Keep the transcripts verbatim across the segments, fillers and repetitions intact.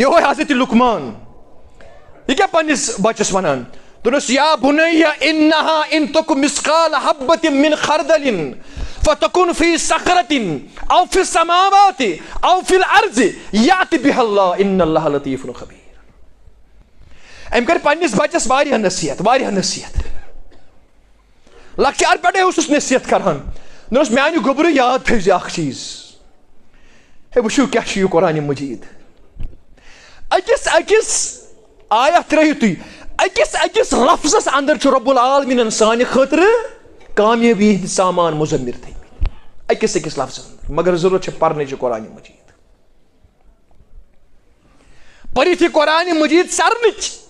یہوے حضرت لقمان۔ یہ کیا پننس بچس ونان؟ دوٚپنس، "یا بنی انہا ان تک مثقال حبۃ من خردل فتکن فی صخرۃ او فی السماوات او فی الارض یأت بها اللہ ان اللہ لطیف خبیر۔" أمۍ کٔر پننس بچس واریاہ نصیحت، واریاہ نصیحت۔ لۄکچار پٮ۪ٹھے اوسُس نصیحت کران۔ دوٚپنس، "میانہِ گوٚبرٕ، یاد تھٲوزِ اکھ چیٖز۔ ہے، وٕچھِو کیٛاہ چھُ یہِ قرآنِ مجیٖد۔ أکِس أکِس آیت ترٲیِو تُہۍ، أکِس أکِس لفظس اندر چھُ رب العالمینن سانہِ خٲطرٕ کامیٲبی ہٕنٛدۍ سامان مُضمر تھٲومٕتۍ۔ أکِس أکِس لفظس اندر، مگر ضروٗرت چھِ پرنٕچ قرآنِ مجیٖد۔" پٔرِتھ یہِ قرآنِ مجیٖد سرنٕچ۔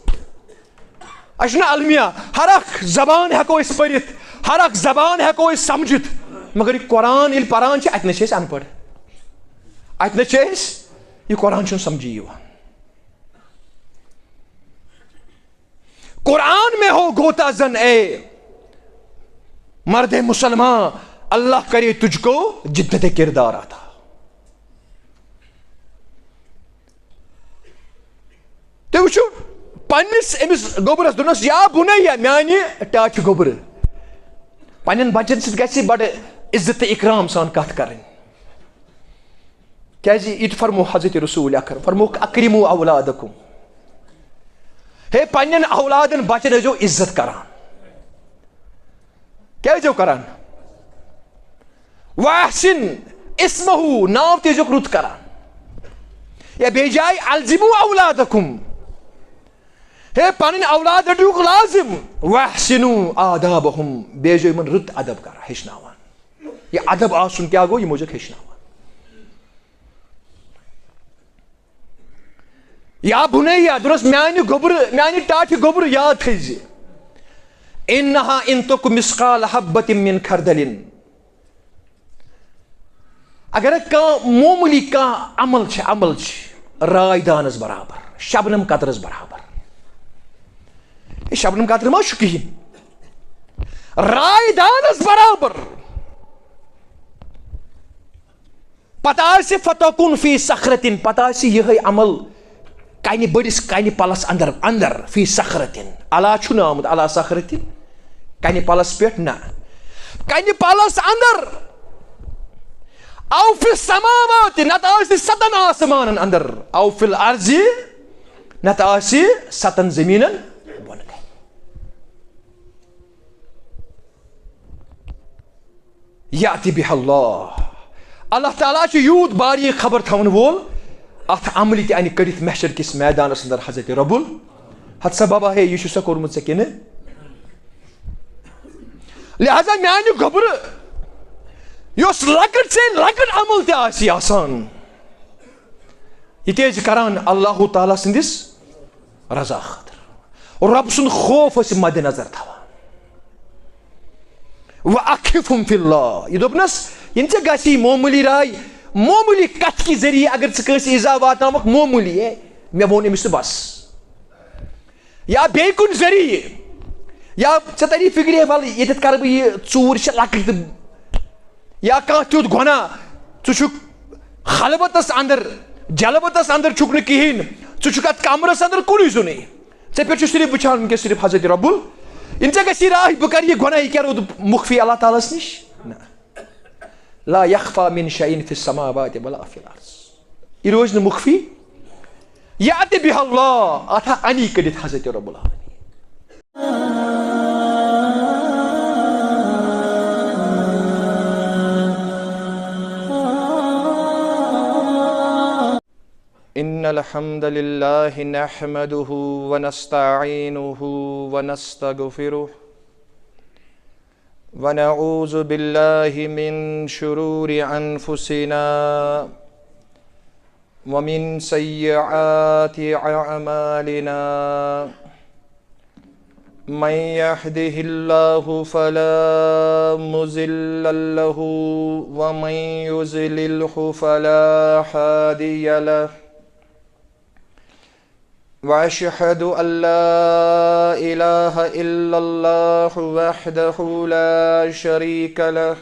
اَسہِ چھُنہٕ المیہ، ہر اکھ زبان ہٮ۪کو أسۍ پٔرِتھ، ہر اکھ زبان ہٮ۪کو أسۍ سمجھِتھ، مگر یہِ قرآن ییٚلہِ پران چھِ، اَتہِ نَے چھِ أسۍ ان پڑھ۔ اَتہِ نَے چھِ أسۍ، یہِ قرآن چھُنہٕ سمجھی یِوان۔ قرآن میں ہو غوطہ زن اے مرد مسلمان، اللہ کرے تجھ کو جدت کردار عطا۔ تُہۍ وٕچھِو، پننِس أمِس گوٚبرس دوٚپنس، "یا بُنَیَّ، میانہِ ٹاٹھہِ گوٚبرٕ۔" پننٮ۪ن بچن سۭتۍ گژھِ بڑٕ عزت تہٕ اکرام سان کتھ کرٕنۍ۔ کیازِ یہِ تہِ فرمو حضرت رسول اکرم، فرمووُکھ، "اکرموا اولادکم۔" ہے، پننٮ۪ن اولادن، بچن ٲسۍزیو عزت کران۔ کیٛاہ ٲسۍزیو کران؟ "واحسن اسمہ"، ناو تہِ ٲسۍزیوکھ رُت کران۔ یا بیٚیہِ جایہِ، "الزموا اولادکم"، ہے، پنٕنۍ اولاد رٔٹِوکھ لازم، "واحسنوا آدابہم"، بیٚیہِ ٲسۍزیو یِمن رُت ادب کران، ہیٚچھناوان۔ یہِ ادب آسُن کیٛاہ گوٚو؟ یِم ٲسۍزیوکھ ہیٚچھناوان۔ یا بُنَیَّ، دوٚپنس، "میانہِ گوٚبرٕ، میانہِ ٹاٹھہِ گوٚبرٕ، یاد تھٲیزِ، انہا ان تک مثقال حبۃ من خردل۔" اگر کانٛہہ معموٗلی کانٛہہ عمل چھِ، عمل چھِ رائے دانس برابر، شبنم قطرس برابر۔ یہِ شبنم قطرٕ ما چھُ کِہیٖنۍ؟ رائے دانس برابر۔ پتہٕ آسہِ فتکن فی صخرتن، پتہٕ آسہِ یِہوٚے عمل کنہِ، بٔڑِس کنہِ پلس اندر، اندر، فی صخرتن۔ علی چھُنہٕ آمُت، علی صخرتن، کنہِ پلس پٮ۪ٹھ نہ، کنہِ پلس اندر۔ او فی السماوات، نتہٕ آسہِ ستن آسمانن اندر۔ او فی الارض، نتہٕ آسہِ ستن زمینن بۄنہٕ کنہِ۔ یأت بها اللہ۔ اللہ تعالیٰ چھُ یوٗت باریٖک خبر تھاون وول، اتھ عملہِ تہِ انہِ کٔڑِتھ محشر کِس میدانس اندر حضرت رب ال-، ہتہٕ سا بابا، ہے، یہِ چھُ سا کوٚرمُت ژےٚ کِنہٕ؟ لہذا میانہِ گوٚبرٕ، یۄس لۄکٕٹ سے لۄکٕٹ عمل تہِ آسہِ آسان، یہِ تہِ ٲسۍ کران اللہ تعالیٰ سٕنٛدِس رضا خٲطرٕ۔ رۄب سُنٛد خوف ٲسۍ مدِ نظر تھاوان۔ وأخفهم في الله۔ یہِ دوٚپنس، یِم ژےٚ گژھی معموٗلی راے، معموٗلی کتھ کہِ ذٔریعہٕ اگر ژٕ کٲنٛسہِ ایٖزا واتناوکھ، معموٗلی، ہے، مےٚ ووٚن أمِس تہٕ بس۔ یا بیٚیہِ کُنہِ ذٔریعہٕ، یا ژےٚ تری فِکرِ، ہے، ولہٕ ییٚتٮ۪تھ کرٕ بہٕ یہِ ژوٗر، یہِ چھےٚ لۄکٕٹ تہٕ یا کانٛہہ تیُتھ گۄناہ، ژٕ چھُکھ خلوتس اندر، جلوتس اندر چھُکھ نہٕ کِہیٖنۍ، ژٕ چھُکھ اتھ کمرس اندر کُنُے زوٚنُے۔ ژےٚ پٮ۪ٹھ چھُ صرف وٕچھان وٕنکیٚس صرف حضرت رب ال-، یِم ژےٚ گژھی راے، بہٕ کرٕ یہِ گۄناہ، یہِ کیٛاہ روٗد مُخفی اللہ تعالیٰ ہس نِش؟ نہ۔ لا يخفى من شيء في السماوات ولا في الأرض۔ یہِ روزِ نہٕ مُخفی۔ یأت بها اللہ، اتھ ہا انی کٔڑِتھ حضرت رب العالمین۔ إن الحمد لله نحمده ونستعينه ونستغفره، ونعوذ بالله من شرور أنفسنا ومن سيئات أعمالنا. من يهده الله فلا مضل له، ومن يضلله فلا هادي له. وأشهد أن لا إله إلا الله وحده لا شريك له،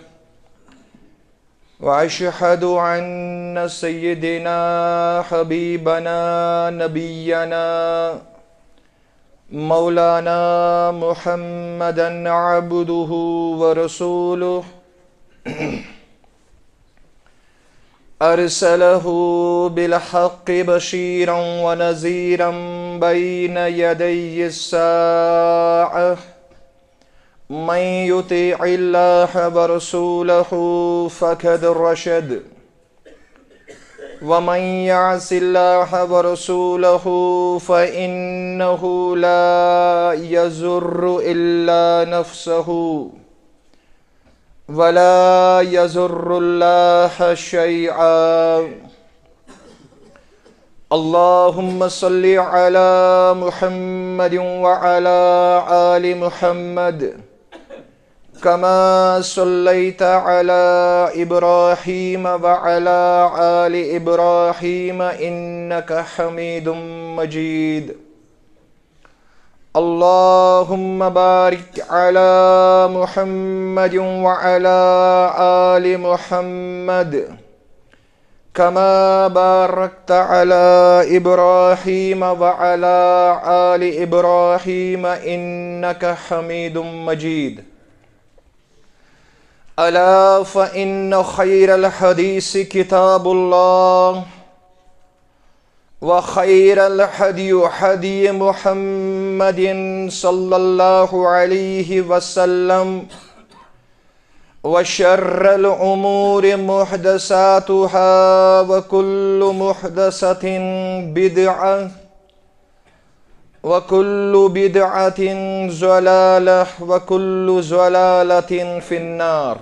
وأشهد أن سيدنا حبيبنا نبينا مولانا محمدا عبده ورسوله، أرسله بالحق بشيرا ونذيرا بين يدي الساعة. من يطع الله ورسوله فقد رشد، ومن يعص الله ورسوله فإنه لا يضر إلا نفسه ولا يضر الله شيئا. اللهم صل على محمد وعلى آل محمد كما صليت على إبراهيم وعلى آل إبراهيم إنك حميد مجيد. اللهم بارك على محمد وعلى آل محمد كما باركت على إبراهيم وعلى آل إبراهيم إنك حميد مجيد. ألا فإن خير الحديث كتاب الله، وخير الهدي هدي محمد صلى الله عليه وسلم، وشر الأمور محدثاتها، وكل محدثة بدعة، وكل بدعة ضلالة، وكل ضلالة في النار.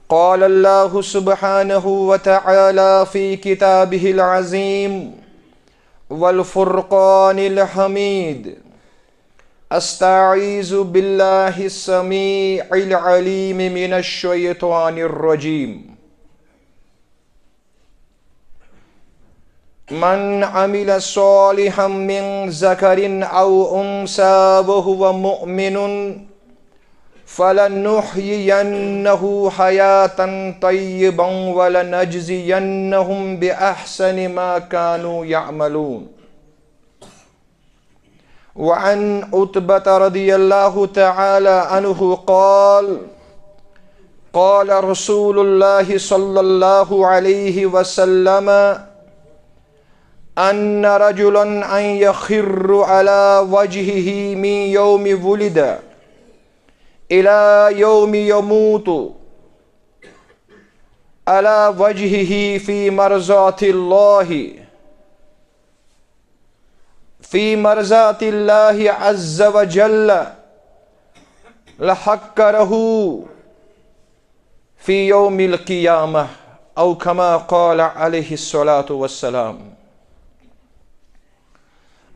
قال الله سبحانه وتعالى في كتابه العظيم والفرقان الحميد: أستعيذ بالله السميع العليم من الشيطان الرجيم. من عمل صالحا من ذكر أو أنثى وهو مؤمن فلنحيينه حياة طيبة ولنجزينهم بأحسن ما كانوا يعملون. وعن عتبة رضي الله تعالى عنه قال: قال رسول الله صلى الله عليه وسلم: أن رجلا أن يخر على وجهه من يوم ولد إلى يوم يموت على وجهه في مرضاة الله، في مرضاة الله عز وجل لحقره في يوم القيامة، أو كما قال عليه الصلاة والسلام.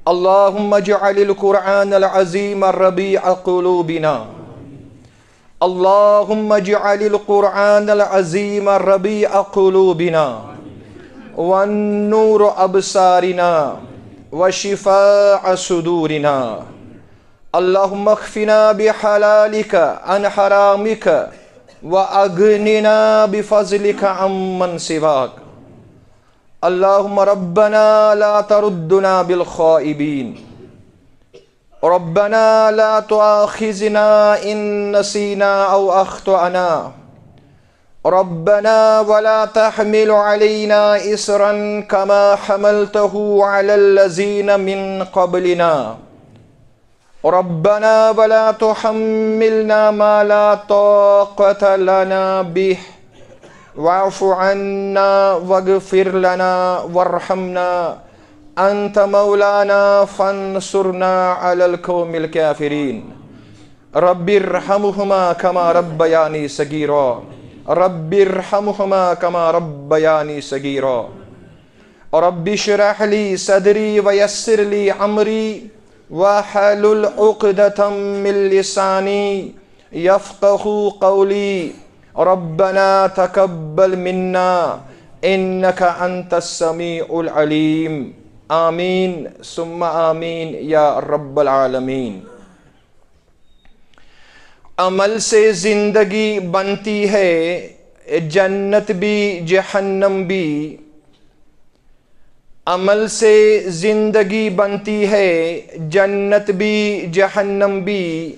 اللهم اجعل القرآن العظيم ربيع قلوبنا. اللهم اجعل القرآن العظيم ربيع قلوبنا، والنور أبصارنا، وشفاء صدورنا. اللهم اكفنا بحلالك عن حرامك، وأغننا بفضلك عمن سواك. اللهم ربنا لا تردنا بالخائبين. ربنا لا تؤاخذنا إن نسينا أو أخطأنا. ربنا ولا تحمل علينا إصرا كما حملته على الذين من قبلنا. ربنا ولا تحملنا ما لا طاقة لنا به، واعف عنا واغفر لنا وارحمنا، أنت مولانا فانصرنا على القوم الكافرين. رب ارحمهما كما ربياني صغيرا. رب ارحمهما كما ربياني صغيرا. رب اشرح لي صدري ويسر لي أمري واحلل عقدة من لساني يفقه قولي. ربنا تقبل منا إنك أنت السميع العليم. آمين ثم آمين يا رب العالمين. عمل سے زندگی بنتی ہے، جنت بھی جہنم بھی۔ عمل سے زندگی بنتی ہے، جنت بھی جہنم بھی۔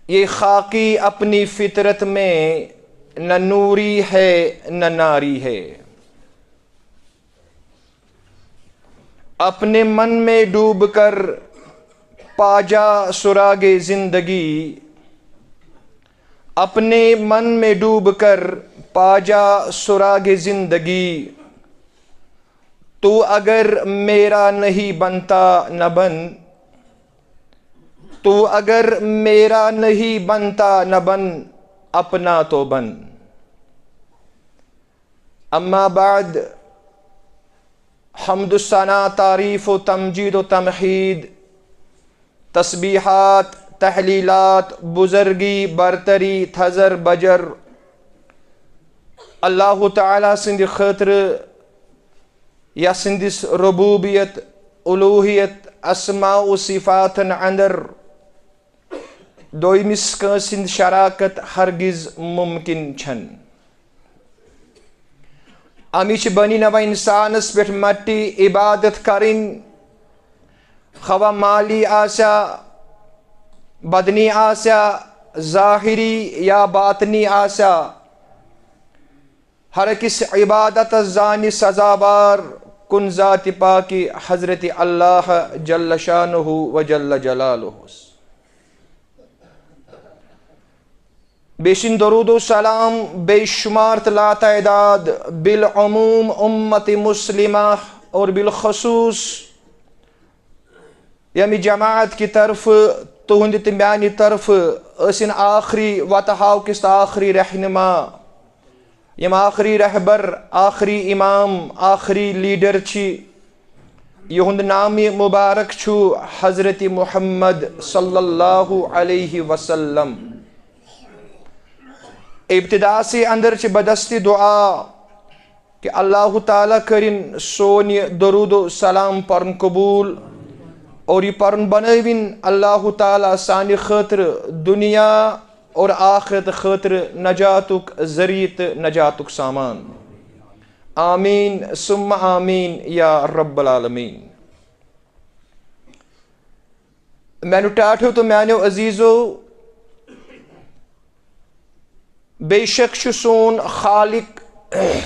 یہ خاکی اپنی فطرت میں نہ نوری ہے نہ ناری ہے۔ اپنے من میں ڈوب کر پا جا سراغ زندگی، اپنے من میں ڈوب کر پا جا سراغ زندگی۔ تو اگر میرا نہیں بنتا نہ بن، تو اگر میرا نہیں بنتا نہ بن، اپنا تو بن۔ اما بعد، حمد و ثنا، تعریف و تمجید و تمحید، تسبیحات، تحلیلات، بزرگی، برتری، تھزر بجر اللہ تعالیٰ سٕنٛدِ خٲطرٕ، یا سٕنٛدِس ربوبیت، الوہیت، اسماء و صفاتن اندر دوٚیمِس کٲنٛسہِ ہٕنٛز شراکت ہرگز ممکن چھَنہٕ۔ اَمی چھِ بنی نوع انسانس پٮ۪ٹھ مٹی عبادت کرٕنۍ، خواہ مالی آسیا، بدنی آسیا، ظاہری یا باطنی آسیا۔ ہر أکِس عبادتس زانہِ سزاوار کُن ذاتِ پاکِ حضرت اللہ جل شانہ و جل جلالہ۔ بیٚیہِ چھِن درود و سلام بے شمار تہٕ لاتعداد بالعموم امت مسلمہ اور بالخصوص ییٚمہِ جماعت کہِ طرفہٕ، تُہنٛدِ تہٕ میانہِ طرفہٕ، أسۍ یِن آخری وتہٕ ہاوکِس تہٕ آخری رہنما، یِم آخری رہبر، آخری امام، آخری لیڈر چھِ، یِہُنٛد نامِ مبارک چھُ حضرت محمد صلی اللہ علیہ وسلم۔ ابتداء سے اندر چھِ بدستِ دعا کہ اللہ تعالیٰ کٔرِن سون یہِ درود و سلام پرُن قبول اور یہِ پرُن بنٲوِن اللہ تعالیٰ سانہِ خٲطرٕ دنیا اور آخرت خٲطرٕ نجاتُک ذریعہ تہٕ نجاتُک سامان۔ آمین ثم آمین یا رب العالمین۔ میانیو ٹاٹھیو تہٕ میانیو عزیزو، بے شک چھُ سون خالق،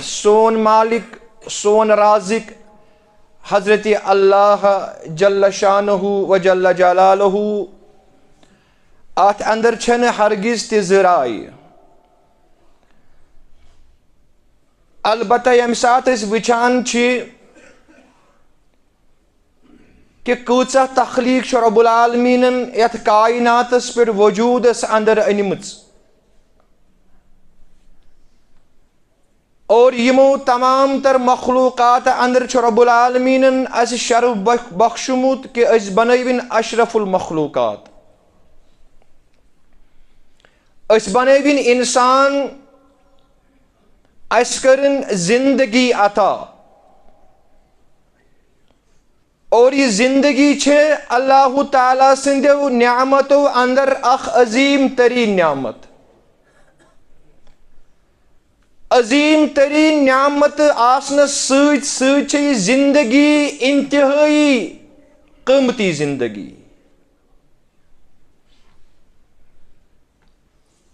سون مالک، سون رازق حضرت اللہ جل شانہ و جل جلالہ۔ اتھ اندر چھنہٕ ہرگز تہِ زٕ رایہِ۔ البتہ ییٚمہِ ساتہٕ أسۍ وٕچھان چھِ کہ کۭژاہ تخلیق چھُ رب العالمینن یتھ کائناتس پٮ۪ٹھ وجودس اندر أنمٕژ۔ اور یِمو تمام تر مخلوقات اندر چھُ رب العالمینن اسہِ شرف بخ-، بخشمُت کہ أسۍ بنٲوِن اشرف المخلوقات۔ أسۍ بنٲوِن انسان، اسہِ کٔرٕن زندگی عطا۔ اور یہِ زندگی چھِ اللہ تعالیٰ سٕنٛدیو نعمتو اندر اکھ عظیم ترین نعمت۔ عظیم ترین نعمت آسنس سۭتۍ سۭتۍ چھِ یہِ زندگی انتہٲئی قۭمتی زندگی۔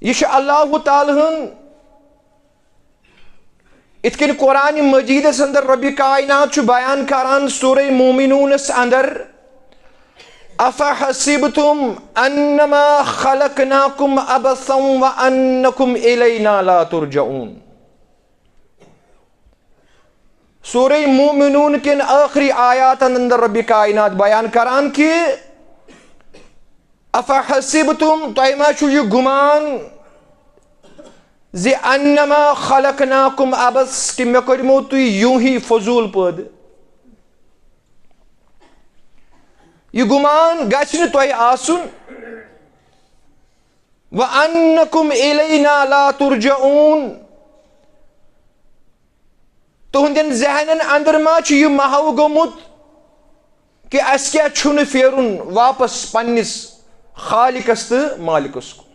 یہِ چھُ اللہ تعالیٰ ہن، یِتھ کٔنۍ قرآن مجیدس اندر رب کائنات چھُ بیان کران سورہ مومنونس اندر، "افحسبتم انما خلقناکم عبثا وانکم الینا لا ترجعون۔" سورہ مومنون کٮ۪ن ٲخری آیاتن اندر رب کائنات بیان کران کہ، "افحسبتم"، تۄہہِ ما چھُو یہِ گُمان زِ "انما خلقناکم عبث"، کہ مےٚ کوٚرمو تُہۍ یوٗہی فضوٗل پٲدٕ؟ یہِ گُمان گژھِ نہٕ تۄہہِ آسُن۔ "وانکم الینا لا ترجعون"، تُہنٛدٮ۪ن ذہنن اندر ما چھُ یہِ محو گوٚمُت کہ اسہِ کیٛاہ چھُنہٕ پھیرُن واپس پننِس خالقس تہٕ مالکس کُن۔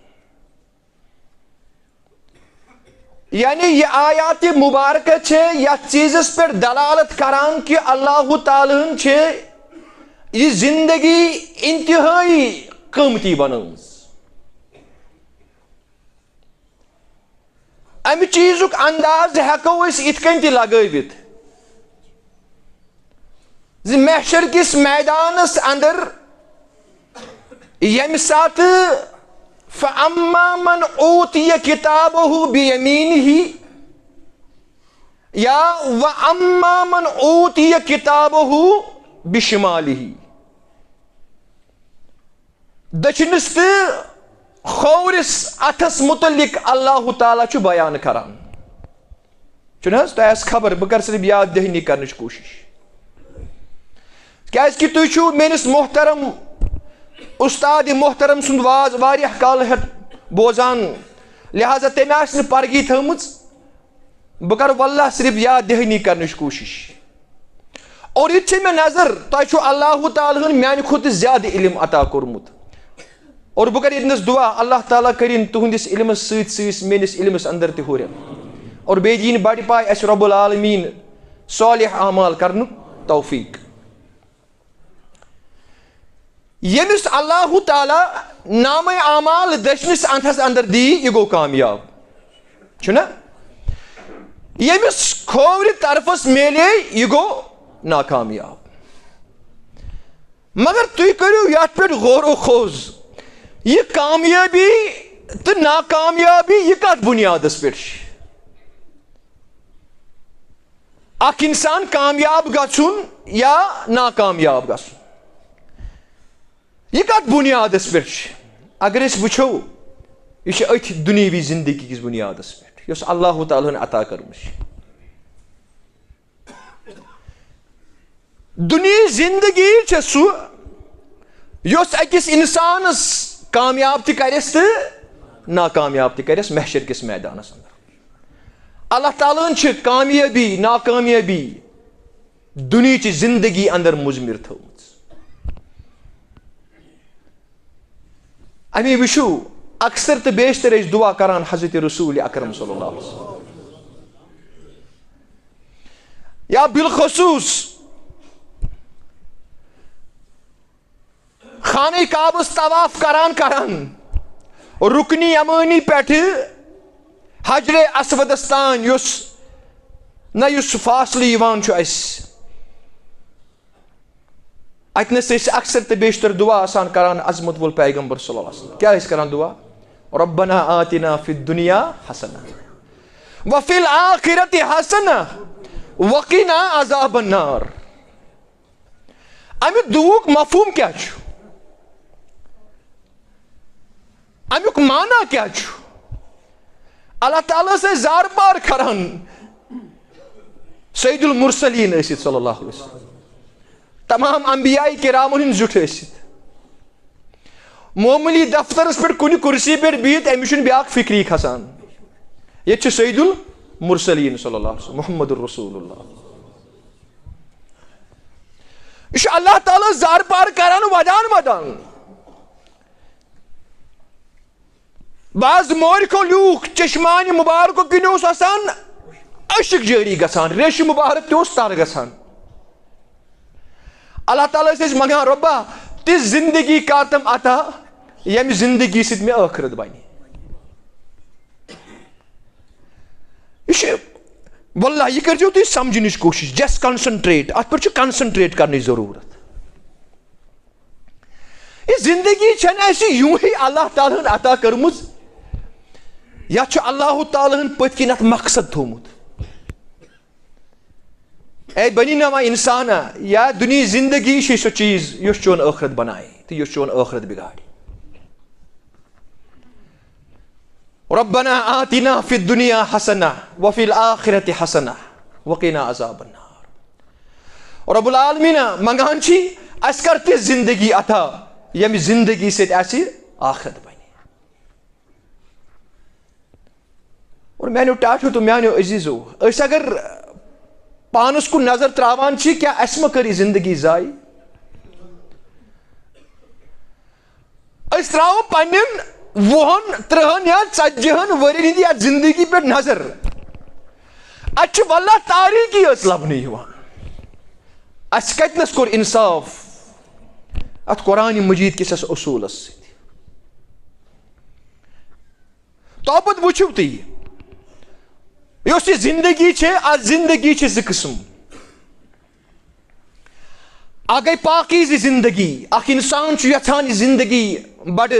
یعنی، یہِ آیات مبارکہ چھِ یتھ چیزس پٮ۪ٹھ دلالت کران کہِ اللہ تعالیٰ ہن چھِ یہِ زندگی انتہٲئی قۭمتی بنٲومٕژ۔ امہِ چیزُک انداز ہیکو أسۍ یِتھ کٔنۍ تہِ لگٲوِتھ زِ محشر کِس میدانس اندر ییٚمہِ ساتہٕ فَأَمَّا مَنْ أُوتِيَ كِتَابَهُ بِيَمِينِهِ یا وَأَمَّا مَنْ أُوتِيَ كِتَابَهُ بِشِمَالِهِ، دٔچھنِس تہٕ کھوورِس اَتھس مُتعلِق اللہ تعالیٰ چھُ بیان کران۔ چھُنہٕ حظ؟ تۄہہِ آسہِ خبر، بہٕ کرٕ صرف یاد دہٲنی کرنٕچ کوٗشِش۔ کیازِ کہِ تُہۍ چھِو میٲنِس محترم اُستاد محترم سُنٛد واز واریاہ کالہٕ ہیٚتھ بوزان، لہذا تٔمۍ آسہِ نہٕ پرگی تھٲومٕژ۔ بہٕ کرٕ واللہ صرف یاد دہٲنی کرنٕچ کوٗشِش۔ اور یہِ تہِ چھِ مےٚ نظر، تۄہہِ چھُ اللہ تعالیٰ ہن میانہِ کھۄتہٕ زیادٕ علم عطا کوٚرمُت۔ اور بہٕ کرٕ ییٚتنَس دعا، اللہ تعالیٰ کٔرِن تُہنٛدِس علمس سۭتۍ سۭتۍ میٲنِس علمس اندر تہِ ہُرٮ۪ر۔ اور بیٚیہِ دِیِن بڑِ پایہِ اسہِ رب العالمین صالح اعمال کرنُک توفیق۔ ییٚمِس اللہ تعالیٰ نامہ اعمال دٔچھنِس اندھس اندر دی، یہِ گوٚو کامیاب۔ چھُنہ؟ ییٚمِس کھوورِ طرفس میلے، یہِ گوٚو ناکامیاب۔ مگر تُہۍ کٔرِو یتھ پٮ۪ٹھ غور و خوض، یہِ کامیٲبی تہٕ ناکامیٲبی یہِ کتھ بُنیادس پٮ۪ٹھ چھِ؟ اکھ انسان کامیاب گژھُن یا ناکامیاب گژھُن، یہِ کتھ بُنیادس پٮ۪ٹھ چھِ؟ اگر أسۍ وٕچھو، یہِ چھِ أتھۍ دُنیاوی زندگی کِس بُنیادس پٮ۪ٹھ، یۄس اللہ تعالیٰ ہن عطا کٔرمٕژ چھِ۔ دُنیاہٕچ زندگی چھےٚ سُہ، یۄس أکِس اِنسانَس کامیاب تہِ کَرٮ۪س تہٕ ناکامیاب تہِ کَرٮ۪س محشر کِس میدانَس اندر۔ اللہ تعالیٰ ہَن چھِ کامیٲبی، ناکامیٲبی دُنیاہٕچ زندگی اندر مُضمر تھٲومٕژ۔ امی وٕچھِو، اکثر تہٕ بیشتر ٲسۍ دعا کران حضرت رسول اکرم صلی اللہ علیہ وسلم۔ یا بالخصوص خانہ کعبس طواف کران کران رکن یمانی پٮ۪ٹھٕ حجر اسودس تام یُس نہ یُس فاصلہٕ یِوان چھُ اَسہِ، اتنس ٲسۍ اکثر تہٕ بیشتر دعا آسان کران عظمت وول پیغمبر صلی اللہ علیہ وسلم۔ کیٛاہ ٲسۍ کران دعا؟ ربنا آتنا فی الدنیا حسنہ وفی الآخرۃ حسنہ وقنا عذاب النار۔ امہِ دعوک مفہوم کیٛاہ چھُ؟ امیُک معنی کیٛاہ چھُ؟ اللہ تعالیٰ ہس ٲسۍ زارٕ پار کران سید المرسلین ٲسِتھ صلی اللہ علیہ وسلم، تمام انبیاء کرامن ہُنٛد زیُٹھ ٲسِتھ۔ معموٗلی دفترس پٮ۪ٹھ کُنہِ کُرسی پٮ۪ٹھ بِہِتھ أمِس چھُنہٕ بیٛاکھ فکری کھسان۔ ییٚتہِ چھُ سید المرسلین صلی اللہ علیہ وسلم، محمد رسول اللہ۔ یہِ چھُ اللہ تعالیٰ ہس زارٕ پار کران، ودان ودان۔ بعض مورکھو لیوٗکھ، چشمانِ مبارکو کِنۍ اوس آسان اشک جٲری گژھان، ریشہِ مبارک تہِ اوس تر گژھان۔ اللہ تعالیٰ ٲسۍ أسۍ منٛگان، رۄبا، تِژھ زندگی کر تم عطا، ییٚمہِ زندگی سۭتۍ مےٚ ٲخرت بنہِ۔ یہِ چھُ، واللہ، یہِ کٔرۍزیو تُہۍ سمجھنٕچ کوٗشِش، just concentrate، اتھ پٮ۪ٹھ چھُ concentrate کرنٕچ ضروٗرت۔ یہِ زندگی چھنہٕ اسہِ یوٗہٕے اللہ تعالیٰ ہن عطا کٔرمٕژ، یتھ چھُ اللہ تعالیٰ ہن پٔتۍ کِنۍ اتھ مقصد تھوٚومُت۔ اے بنی نوع انسانا، یا دُنیہٕچ زندگی چھِ سۄ چیز یۄس چون ٲخرت بنایہِ تہٕ یۄس چون ٲخرت بگاڑِ۔ ربنا آتنا فی الدنیا حسنہ وفی الآخرۃ حسنہ وقنا عذاب النار۔ رب العالمین منگان چھ، اسہِ کر تِژھ زندگی عطا، ییٚمہِ زندگی سۭتۍ اسہِ آخرت بنہِ۔ اور میانیو ٹاٹھیو تہٕ میانیو عزیزو، أسۍ اگر پانس کُن نظر تراوان چھ، کیا اسہِ ما کٔر یہِ زندگی ضایع؟ أسۍ ترٛاوو پننٮ۪ن وُہن، ترٕٛہن یا ژتجی ہن ؤرین ہٕنٛدِ یتھ زندگی پٮ۪ٹھ نظر۔ اتہِ چھِ واللہ تاریکی یٲژ لبنہٕ یِوان۔ اسہِ کتنس کوٚر انصاف اتھ قرآن مجید کِس یتھ اصوٗلس سۭتۍ؟ توپتہٕ وٕچھِو تُہۍ، یۄس یہِ زندگی چھِ، اتھ زندگی چھِ زٕ قٕسم۔ اکھ گٔے پاکیزٕ زندگی، اکھ انسان چھُ یژھان یہِ زندگی بڑٕ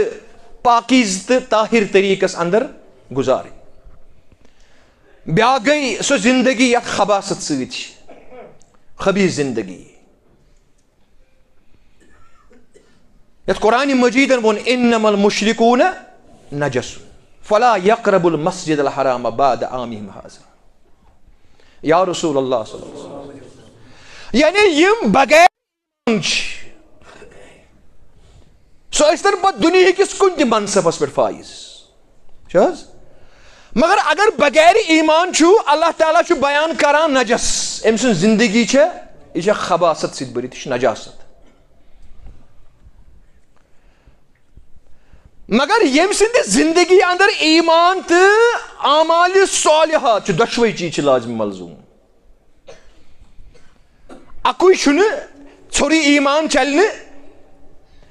پاکیزٕ تہٕ طاہر طریقس اندر گزارٕنۍ۔ بیاکھ گٔے سۄ زندگی یتھ خباثت سۭتۍ چھِ، خبیث زندگی۔ یتھ قرآن مجیدن ووٚن، "انما المشرکون نجس فلا یقربوا المسجد الحرام بعد عامهم هذا۔" یا رسول اللہ صلی اللہ علیہ وسلم، یعنی یِم بغیر چھِ، سُہ ٲسۍتن پتہٕ دُنیہٕکِس کُنہِ تہِ منصبس پٮ۪ٹھ فٲیز۔ چھُ حظ؟ مگر اگر بغیر ایمان چھُ، اللہ تعالیٰ چھُ بیان کران نجس، أمۍ سٕنٛز زندگی چھےٚ، یہِ چھےٚ خباثت سۭتۍ بٔرِتھ، یہِ چھِ نجاست۔ مگر ییٚمہِ سٕنٛدِ زندگی اندر ایمان تہٕ اعمال صالحات چھِ، دۄشوے چیٖز چھِ لازم ملزوم۔ اکُے چھُنہٕ، ژھوٚرُے ایمان چلہِ نہٕ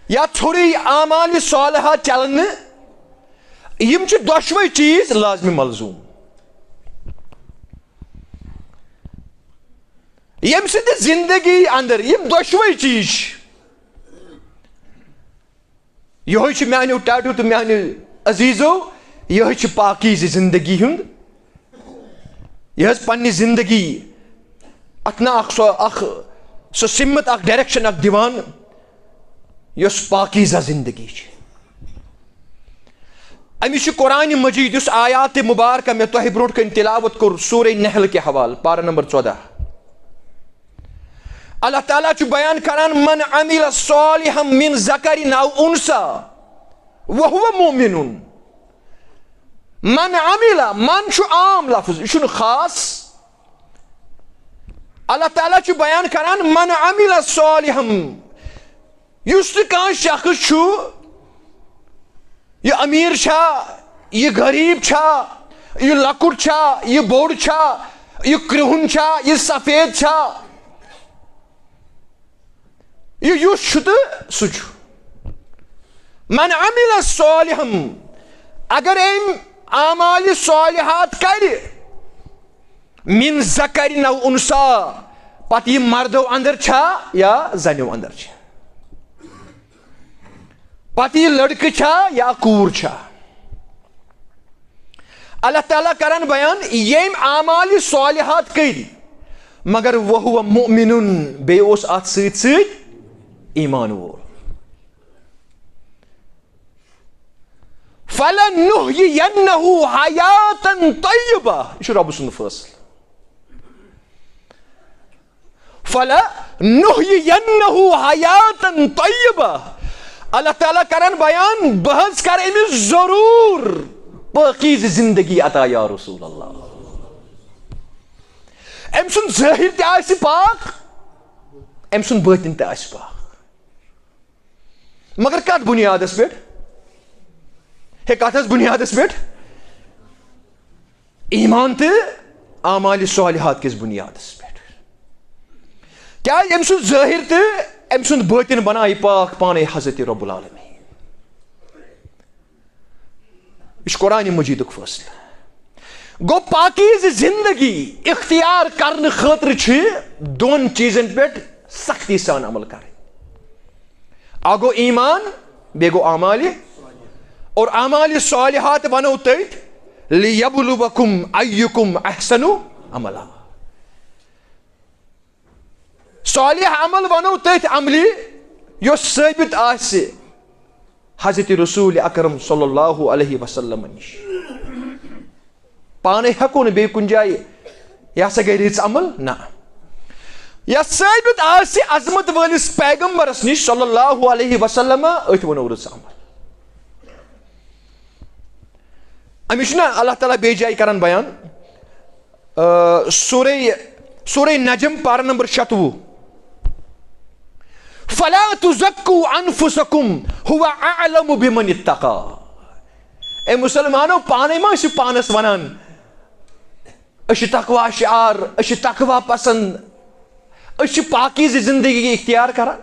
یا ژھوٚرُے اعمال صالحات چلن نہٕ۔ یِم چھِ دۄشوے چیٖز لازمِ ملزوم۔ ییٚمہِ سٕنٛدِ زندگی اندر یِم دۄشوے چیٖز چھِ، یِہوٚے چھُ میانیو ٹاٹھیو تہٕ میانیو عزیزو، یِہوٚے چھُ پاکیزٕ زندگی ہُنٛد۔ یہِ حظ پننہِ زندگی اتھ نہ اکھ سۄ اکھ سۄ سمت، اکھ ڈائریکشن اکھ دِوان، یۄس پاکیزہ زندگی چھِ۔ أمِس چھُ قرآن مجید، یُس آیات مبارکہ مےٚ تۄہہِ برونٛٹھ کنہِ تلاوت کوٚر سورہ نحل کہِ حوالہٕ، پارہ نمبر ژۄدہ۔ اللہ تعالیٰ چھُ بیان کران، "من عمل صالحا من ذکر او انثی وہو مؤمن۔" من عمل، من چھُ عام لفظ، یہِ چھُنہٕ خاص۔ اللہ تعالیٰ چھُ بیان کران، "من عمل صالحا"، یُس تہِ کانٛہہ شخص چھُ، یہِ امیر چھا، یہِ غریب چھا، یہِ لۄکُٹ چھا، یہِ بوٚڑ چھا، یہِ کرٛہُن چھا، یہِ سفید چھا، یہِ یُس چھُ تہٕ سُہ چھُ۔ من عمل صالحا، اگر أمۍ اعمال صالحات کرِ، من ذکر او انثی، پتہٕ یہِ مردو اندر چھا یا زنیو اندر چھا، پتہٕ یہِ لڑکہٕ چھا یا کوٗر چھا، اللہ تعالیٰ کران بیان، ییٚمۍ اعمال صالحات کٔرۍ، مگر وہو مؤمنن، بیٚیہِ اوس اتھ سۭتۍ سۭتۍ ایمان وول۔ فلنحیینہ حیاتا طیبہ، یہِ چھُ رۄبہٕ سُنٛد فٲصلہٕ۔ فلنحیینہ حیاتا طیبہ۔ اللہ تعالیٰ کران بیان، بہٕ حظ کرٕ أمِس ضروٗر پٲکیٖزٕ زندگی عطا، یا رسول اللہ۔ أمۍ سُنٛد ظٲہِر تہِ آسہِ پاک، أمۍ سُنٛد بٲطِن تہِ آسہِ پاک۔ مگر کتھ بنیادس پٮ۪ٹھ؟ ہے، کتھ حظ بنیادس پٮ۪ٹھ؟ ایمان تہٕ اعمال صالحات کِس بنیادس پٮ۪ٹھ۔ کیازِ أمۍ سُنٛد ظٲہِر تہٕ أمۍ سُنٛد بٲطِن بنایہِ پاک پانے حضرت رب العالمین۔ یہِ چھُ قرآن مجیدُک فٲصلہٕ۔ گوٚو، پاکیزٕ زندگی اختیار کرنہٕ خٲطرٕ چھِ دۄن چیٖزن پٮ۪ٹھ سختی سان عمل کرٕنۍ۔ اکھ گوٚو ایمان، بیٚیہِ گوٚو اعمال، اور اعمال صالحات ونو تٔتھۍ، لیبلوکم ایکم احسن عملا۔ صالح عمل ونو تٔتھۍ عملی یُس ثٲبت آسہِ حضرت رسول اکرم صلی اللہ علیہ وسلم نِش۔ پانے ہیٚکو نہٕ بیٚیہِ کُنہِ جایہِ، یہِ ہسا گٔے رٕژ عمل، نہ۔ یۄس ثٲبت آسہِ عظمت وٲلِس پیغمبرس نِش صلی اللہ علیہ وسلم، أتھۍ ونو رٕژ عمل۔ أمِس چھُنہ اللہ تعالیٰ بیٚیہِ جایہِ کران بیان، آ، سورہ، سورہ نجم پارہ نمبر شتوُہ۔ فلا تزکوا انفسکم، هو اعلم بمن اتقی۔ اے مسلمانو، پانے ما ٲسِو پانس ونان أسۍ چھِ تقوی شعار، أسۍ چھِ تقوی پسند، أسۍ چھِ پاکیزٕ زندگی اختیار کران؟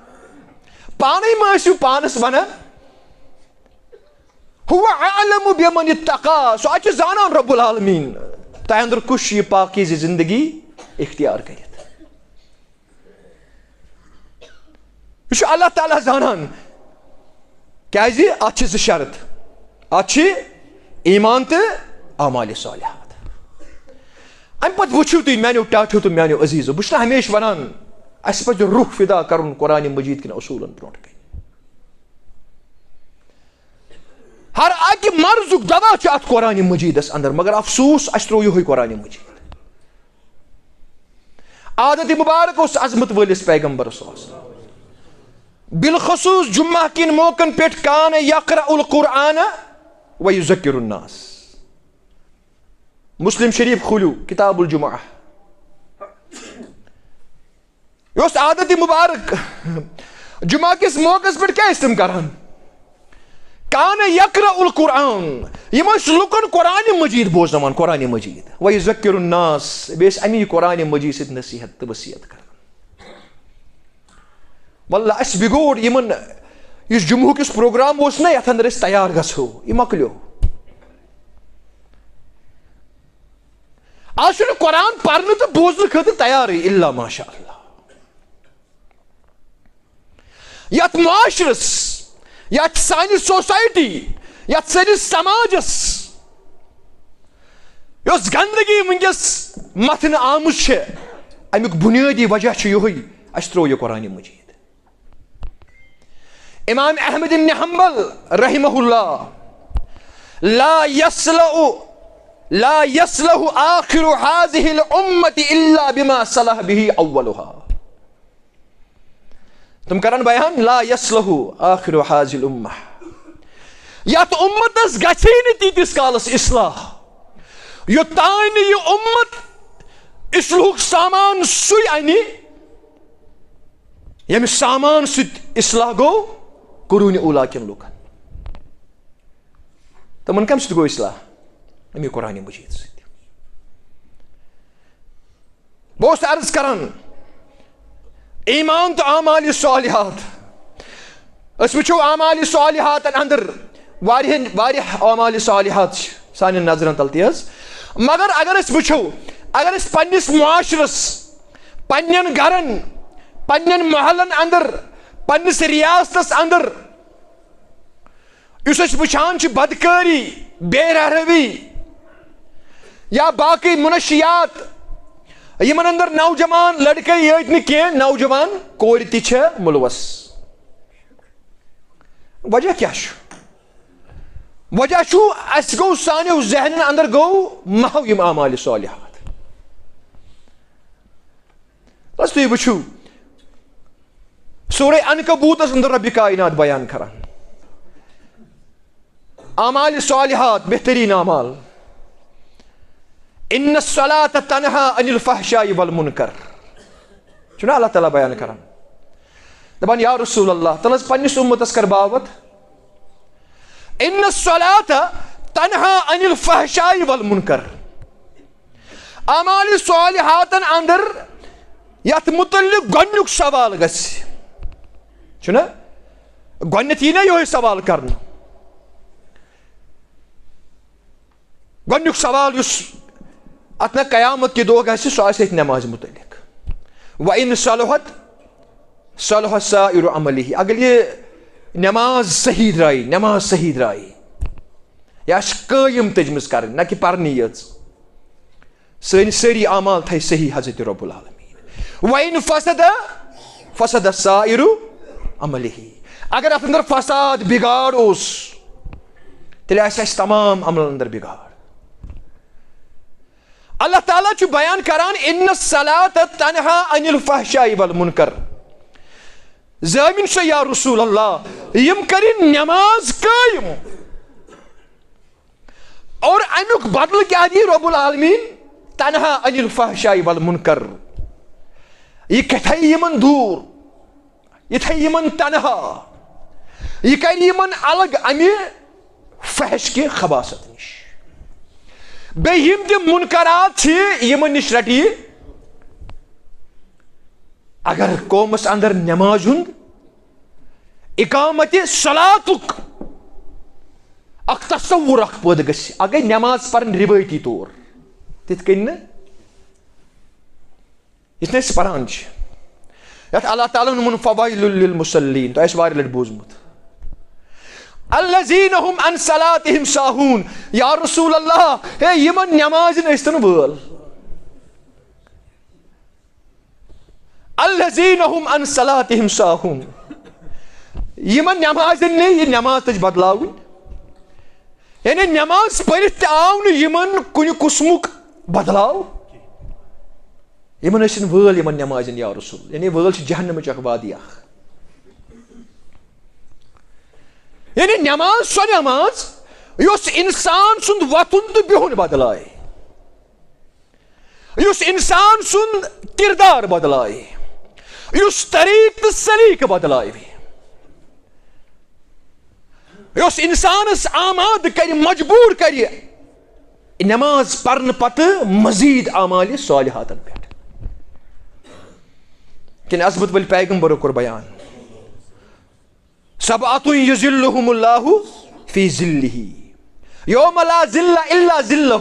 پانے ما ٲسِو پانس ونان؟ هو اعلم بمن اتقی، سُہ اَتہِ چھُ زانان رب العالمین تۄہہِ اندر کُس چھُ یہِ پاکیزٕ زندگی اختیار کٔرِتھ۔ یہِ چھُ اللہ تعالیٰ زانان۔ کیازِ؟ اتھ چھِ زٕ شرط، اتھ چھِ ایمان تہٕ اعمال صالحات۔ امہِ پتہٕ وٕچھِو تُہۍ میانیو ٹاٹھیو تہٕ میانیو عزیزو، بہٕ چھُس نہٕ ہمیشہِ ونان اسہِ پزِ روح فدا کرُن قرآن مجید کٮ۪ن اصوٗلن برونٛٹھ کنہِ۔ ہر اکہِ مرضُک دوا چھُ اتھ قرآن مجیدس اندر، مگر افسوس، اسہِ ترٛوو یِہوٚے قرآن مجید۔ عادت مبارک اوس عظمت وٲلِس پیغمبر صلی اللہ علیہ وسلم۔ بالخصوص جمعہ کٮ۪ن موقعن پٮ۪ٹھ کان یقرأ القرآن و یذکر الناس۔ مسلم شریف کھوٗلِو، کتاب الجمعہ۔ یہِ اوس عادت مبارک۔ جمعہ کِس موقعس پٮ۪ٹھ کیٛاہ ٲسۍ تِم کران؟ کان یقرأ القرآن، یِم ٲسۍ لُکن قرآن مجید بوزناوان، قرآن مجید۔ و یذکر الناس، بیٚیہِ ٲسۍ اَمی قرآن مجید سۭتۍ نصیحت تہٕ وصیت کران۔ واللہ، اَسہِ بِگوڑ یِمن، یُس جمعہ کِس پروگرام اوس نہ، یَتھ اندر أسۍ تیار گژھو، یہِ مۄکلیو۔ آز چھُنہٕ قرآن پرنہٕ تہٕ بوزنہٕ خٲطرٕ تیارٕے، الا ماشاء اللہ۔ یتھ معاشرس، یتھ سانہِ سوسایٹی، یتھ سٲنِس سماجس، یۄس گندگی وٕنکیٚس متھنہٕ آمٕژ چھےٚ، امیُک بنیٲدی وجہ چھُ یِہوٚے، اسہِ ترٛوو یہِ قرآن مجید۔ امام احمد ابن حنبل رحمہ اللہ، لا یصلح، لا یصلح آخر هذه الامة الا بما صلح به اولها۔ تِم کرن بیان، لا یصلح آخر هذه الامة، یتھ امتس گژھی نہٕ تیٖتِس کالس اصلاح، یوٚتام نہٕ یہِ امت اصلاحُک سامان سُے انہِ، ییٚمہِ سامان سۭتۍ اصلاح گوٚو قرون اولا کٮ۪ن لوٗکن۔ تِمن کمہِ سۭتۍ گوٚو اصلاح؟ امی قرآن مجید سۭتۍ۔ بہٕ اوسُس عرض کران، ایمان تہٕ اعمال صالحات۔ أسۍ وٕچھو اعمال صالحاتن اندر واریاہ، واریاہ اعمال صالحات چھِ سانٮ۪ن نظرن تل تہِ حظ۔ مگر اگر أسۍ وٕچھو، اگر أسۍ پننِس معاشرس، پننٮ۪ن گرن، پننٮ۪ن محلن اندر، پننِس ریاستس اندر، یُس أسۍ وٕچھان چھِ بدکٲری، بے رحروی یا باقٕے منشیات، یِمن اندر نوجوان لڑکے یٲتۍ نہٕ کینٛہہ، نوجوان کورِ تہِ چھےٚ مُلوث۔ وجہ کیٛاہ چھُ؟ وجہ چھُ، اسہِ گوٚو، سانیو ذہنن اندر گوٚو محو یِم اعمال صالحات۔ بس تُہۍ وٕچھِو، سورہ عنکبوتس اندر رب کائنات بیان کران، اعمال صالحات، بہترین اعمال، ان الصلاۃ تنہا عن الفحشاء والمنکر۔ چھُنہ اللہ تعالیٰ بیان کران، دپان، یا رسول اللہ، تل حظ پننِس امتس کر باوت، ان الصلاۃ تنہا عن الفحشاء والمنکر۔ اعمال صالحاتن اندر یتھ متعلق گۄڈنیُک سوال گژھِ، چھُنہ؟ گۄڈنیتھ یی نہ یِہوٚے سوال کرنہٕ۔ گۄڈنیُک سوال یُس اتھ نہ قیامت کہِ دۄہ گژھِ، سُہ آسہِ أتھۍ نمازِ متعلق۔ وَإِن صَلَحَتْ صَلَحَ سَائِرُ عَمَلِهِ۔ اگر یہِ نماز صحیح درٛایہِ، نماز صحیح درٛایہِ، یہِ آسہِ قٲیِم تٔجمٕژ کرٕنۍ، نہ کہِ پرنی یٲژ۔ سٲنۍ سٲری اعمال تھایہِ صحیح حضرت رب العالمین۔ وَإِن فَسَدَ فَسَدَ سَائِرُ عَمَلِهِ۔ اگر اتھ اندر فساد، بگاڑ اوس، تیٚلہِ آسہِ اسہِ تمام عملن اندر بگاڑ۔ اللہ تعالیٰ چھُ بیان کران، ان الصلاۃ تنہا عن الفحشاء والمنکر۔ زٲمِن چھُ یا رسول اللہ، یِم کٔرِن نماز قٲیِم۔ اور امیُک بدلہٕ کیٛاہ دِیہِ رب العالمین؟ تنہا عن الفحشاء والمنکر۔ یہِ کتھے یِمن دوٗر۔ یہِ تھایہِ یِمن تنہا، یہِ کرِ یِمن الگ امہِ فحش کہِ خباثت نِش۔ بیٚیہِ یِم تہِ منکرات چھِ، یِمن نِش رٹہِ یہِ۔ اگر قومس اندر نماز ہُنٛد، اقامت صلاتُک اکھ تصور اکھ پٲدٕ گژھِ، اگر نماز پرٕنۍ روایتی طور، تِتھ کٔنۍ نہٕ یِتھ کٔنۍ أسۍ پران چھِ، یتھ اللہ تعالیٰ ہن ووٚن، فویل للمصلین، تۄہہِ آسہِ واریاہ لٹہِ بوٗزمُت، الذین هم عن صلاتهم ساہون۔ یا رسول اللہ، ہے، یِمن نمازِ ہٕنٛدۍ ٲسۍ تن وٲل۔ الذین هم عن صلاتهم ساہون۔ یِمن نمازن نے یہِ نماز تج بدلاوٕنۍ، یعنی نماز پٔرِتھ تہِ آو نہٕ یِمن کُنہِ قٕسمُک بدلاو۔ یِمن ٲسِن وٲل یِمن نمازن، یا رسول، یعنی وٲل چھِ جہنمٕچ اکھ وادی اکھ۔ یعنی نماز، سۄ نماز یۄس انسان سُنٛد وۄتھُن تہٕ بِہُن بدلایہِ، یُس انسان سُنٛد کردار بدلایہِ، یُس طریٖقہٕ تہٕ سلیٖقہٕ بدلایہِ، یۄس انسانس آمادٕ کرِ، مجبوٗر کرِ نماز پرنہٕ پتہٕ مزید اعمال صالحاتن پٮ۪ٹھ۔ کِنہٕ عظمت وٲلۍ پیغمبرو کوٚر بیان، سبعة یظلهم اللہ فی ظلہ یوم لا ظل الا ظلہ۔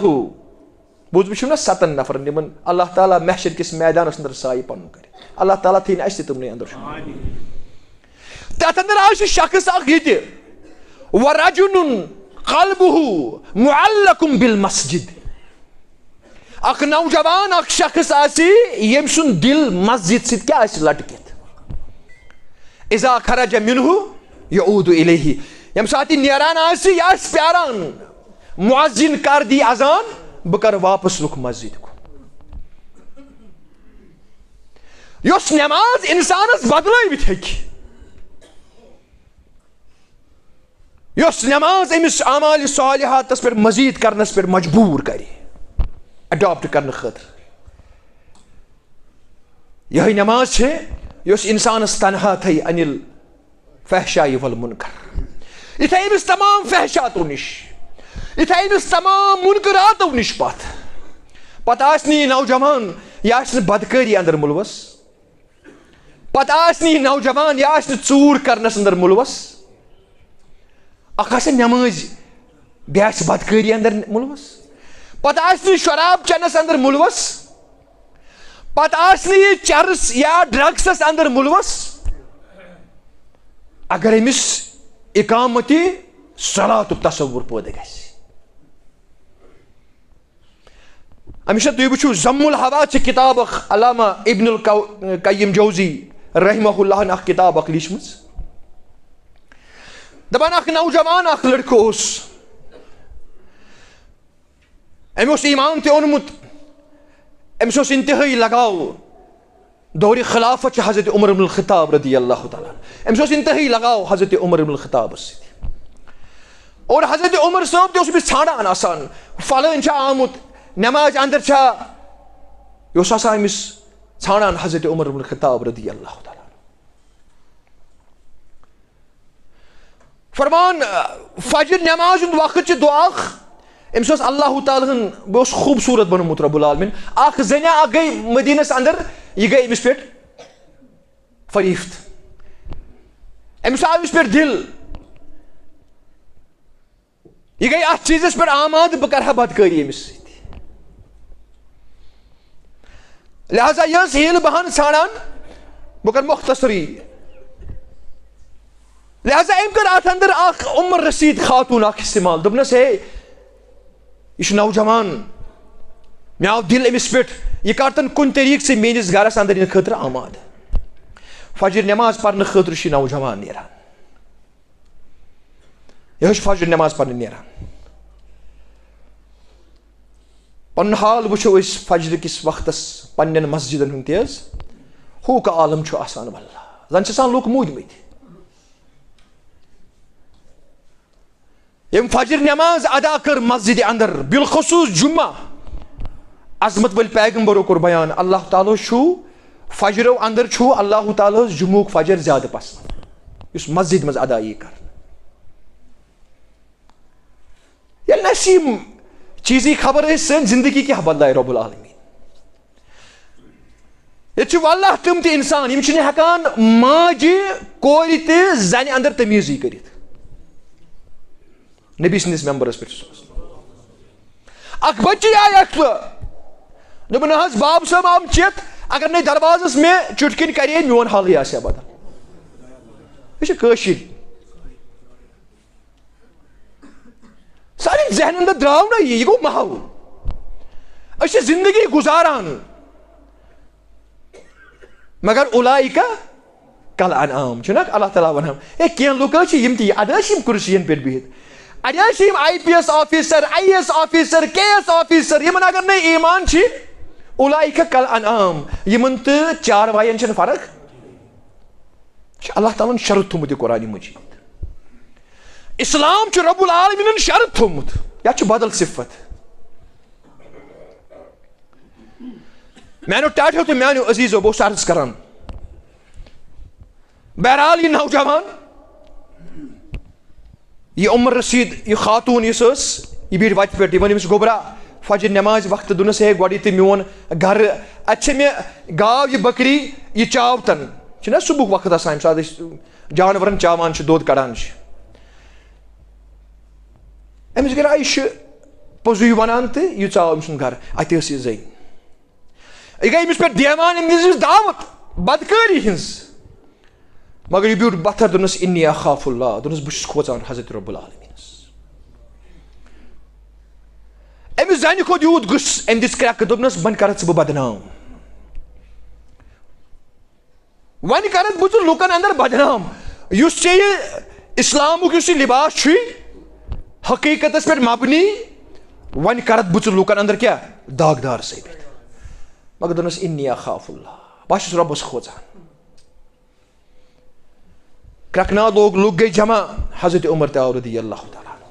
بوٗزمُت چھُو نا ستن نفرن، یِمن اللہ تعالیٰ محشر کِس میدانس اندر سایہِ پنُن کرِ؟ اللہ تعالیٰ تھٲیِن اسہِ تہِ تِمنٕے اندر شٲمِل۔ تتھ اندر آسہِ شخص اکھ یہِ تہِ، ورجل قلبہ معلق بالمسجد۔ اکھ نوجوان، اکھ شخص آسہِ، ییٚمۍ سُنٛد دِل مسجد سۭتۍ کیٛاہ آسہِ لٹکِتھ؟ اذا خرج منہ یعود الیہ۔ ییٚمہِ ساتہٕ یہِ نیران آسہِ، یہِ آسہِ پیاران، مؤذن کر دی اذان، بہٕ کرٕ واپس رُخ مسجد کُن۔ یۄس نماز انسانس بدلٲوِتھ ہیٚکہِ، یۄس نماز أمِس اعمال صالحاتس پٮ۪ٹھ مزید کرنس پٮ۪ٹھ مجبوٗر کرِ، اڈاپٹ کرنہٕ خٲطرٕ۔ یِہوٚے نماز چھِ، یۄس انسانس تنہا تھایہِ عن الفحشاء والمنکر۔ یہِ تھایہِ أمِس تمام فحشاتو نِش، یہِ تھایہِ أمِس تمام منکراتو نِش پتھ۔ پتہٕ آسہِ نہٕ یہِ نوجوان، یہِ آسہِ نہٕ بدکٲری اندر مُلوث۔ پتہٕ آسہِ نہٕ یہِ نوجوان، یہِ آسہِ نہٕ ژوٗر کرنس اندر مُلوث۔ اکھ آسہِ نمٲزۍ، بیٚیہِ آسہِ بدکٲری اندر مُلوث۔ پتہٕ آسہِ نہٕ یہِ شراب چٮ۪نس اندر مُلوث۔ پتہٕ آسہِ نہٕ یہِ چرس یا ڈرگسس اندر مُلوث۔ اگر أمِس اقامت صلاتُک تصور پٲدٕ گژھِ۔ أمِس چھا تُہۍ وٕچھِو ضم الحوا چھِ کِتاب اکھ، علامہ ابن القو-، قیم جوزی رحمہ اللہ ہن اکھ کِتاب اکھ لیٖچھمٕژ۔ دپان اکھ نوجوان اکھ لڑکہٕ اوس، أمۍ اوس ایمان تہِ اوٚنمُت، أمِس اوس انتہٲئی لگاو دورِ خلافت چھِ حضرت عمر بن الخطاب رضی اللہ تعالیٰ عنہ۔ أمِس اوس انتہٲئی لگاو حضرت عمر بن الخطابس سۭتۍ۔ اور حضرت عمر صٲب تہِ اوس أمِس ژھانڈان آسان، فلٲنۍ چھا آمُت، نمازِ اندر چھا؟ یہِ اوس آسان أمِس ژھانڈان حضرت عمر بن الخطاب رضی اللہ تعالیٰ عنہ۔ فرمان، فجر نماز ہُنٛد وقت چھِ دُعا اکھ، أمِس اوس اللہ تعالیٰ ہن، بیٚیہِ اوس خوٗبصوٗرت بنومُت رب العالمین۔ اکھ زنیا اکھ گٔے مدینس اندر، یہِ گٔے أمِس پٮ۪ٹھ فریفت۔ أمِس آو أمِس پٮ۪ٹھ دِل، یہِ گٔے اتھ چیٖزس پٮ۪ٹھ آمادٕ، بہٕ کرٕ ہا بدکٲری أمِس سۭتۍ۔ لہذا یہِ ٲس حیٖلہٕ بہانہٕ ژھانڈان، بہٕ کرٕ مختصرٕے۔ لہذا أمۍ کٔر اتھ اندر اکھ ام رشید خاتون اکھ استعمال، دوٚپنس، ہے، یہِ چھُ نوجوان، مےٚ آو دِل أمِس پٮ۪ٹھ، یہِ کر تن کُنہِ طریٖقہٕ ژٕ میٲنِس گرس اندر یِنہٕ خٲطرٕ آمادٕ۔ فجر نماز پرنہٕ خٲطرٕ چھُ یہِ نوجوان نیران۔ یہِ حظ چھُ فجر نماز پرنہِ نیران۔ پنُن حال وٕچھو أسۍ فجر کِس وقتس پننٮ۪ن مسجدن ہُنٛد تہِ حظ۔ ہُہ کہٕ عالم چھُ آسان واللہ۔ زن چھِ آسان لُکھ موٗدمٕتۍ۔ ییٚمۍ فجر نماز ادا کٔر مسجدِ اندر، بالخصوص جمعہ، عظمت وٲلۍ پیغمبرو کوٚر بیان، اللہ تعالیٰ چھُ فجرو اندر چھُ اللہ تعالیٰ ہس جمعُک فجر زیادٕ پسند، یُس مسجد منٛز ادا یی کرنہٕ۔ ییٚلہِ نہٕ اَسہِ یِم چیٖزٕے خبر ٲسۍ، سٲنۍ زندگی کیٛاہ بدلایہِ رب العالمین؟ ییٚتہِ چھِ واللہ تِم تہِ انسان، یِم چھِنہٕ ہٮ۪کان ماجہِ، کورِ تہٕ زنہِ اندر تمیٖزٕے کٔرِتھ۔ نبی سٕنٛدِس ممبرس پٮ۪ٹھ چھُ سُہ۔ اکھ بچی آیہِ اکھ، دوٚپُن، "نہ حظ، باب صٲب آم چِتھ، اگر نَے دروازس مےٚ چُٹھۍ کِنۍ کرے، میون حالٕے آسہِ ہا بدل۔" یہِ چھِ کٲشِر۔ سانٮ۪ن ذہنن اندر درٛاو نہ یہِ، یہِ گوٚو محو۔ أسۍ چھِ زندگی گُزاران، مگر اولئک کل انعام، چھُنہ اللہ تعالیٰ ونان، ہے، کینٛہہ لُکھ حظ چھِ یِم تہِ، اَڑِ حظ چھِ یِم کُرسیَن پٮ۪ٹھ بِہِتھ، اَڑِ حظ چھِ یِم I P S officer, I A S officer, K A S officer, یِمن اگر نہٕ ایمان چھِ، اولئک کل انعام، یِمن تہٕ چاروایَن چھَنہٕ فرق۔ چھُ اللہ تعالیٰ ہن شرط تھوٚمُت یہِ قرآن مجید۔ اسلام چھُ رب العالمینن شرط تھوٚمُت۔ یا چھُ بدل صفت۔ میانیو ٹاٹھیو تہٕ میانیو عزیزو، بہٕ اوسُس عرض کران۔ بہرحال، یہِ نوجوان، یہِ عمر رسید، یہِ خاتون یُس ٲس، یہِ بیٖٹھ وتہِ پٮ۪ٹھ، یہِ ووٚن أمِس گوٚبرا، فجر نمازِ وقتہٕ، دوٚپنس، "ہے، گۄڈٕ یہِ تہٕ میون گرٕ، اتہِ چھےٚ مےٚ گاو، یہِ بکری، یہِ چاو تن۔" چھُنہ صبحُک وقت آسان، ییٚمہِ ساتہٕ أسۍ جانورن چاوان چھِ، دۄد کڑان چھِ۔ أمِس گٔے راے، یہِ چھُ پوٚزُے ونان تہٕ یہِ ژاو أمۍ سُنٛد گرٕ۔ اتہِ ٲس یہِ زٔنۍ۔ یہِ گٔے أمِس پٮ۪ٹھ دیوان، أمۍ دِژ أمِس دعوت بدکٲری ہٕنٛز۔ مگر یہِ بیوٗٹھ بتھر، دوٚپنس، "انی اخاف اللہ"، دوٚپنس، "بہٕ چھُس کھوژان حضرت رب العالمینس۔" أمِس زنہِ کھوٚت یوٗت غصہٕ، أمۍ دِژ کرٛٮ۪کہٕ، دوٚپنس، "وۄنۍ کرتھ ژٕ بہٕ بدنام، وۄنۍ کرتھ بہٕ ژٕ لُکن اندر بدنام، یُس ژےٚ یہِ اسلامُک یُس یہِ لباس چھُے، حقیقتس پٮ۪ٹھ مبنی، وۄنۍ کرتھ بہٕ ژٕ لُکن اندر کیٛاہ؟ داغدار ثٲبت۔" مگر دوٚپنس، "انی اخاف اللہ"، بہٕ چھُس رۄبس کھوژان۔ کرٛٮ۪کہٕ ناد لوگ، لُکھ گٔے جمع، حضرت عمر تہِ آو رضی اللہ تعالیٰ عنہ۔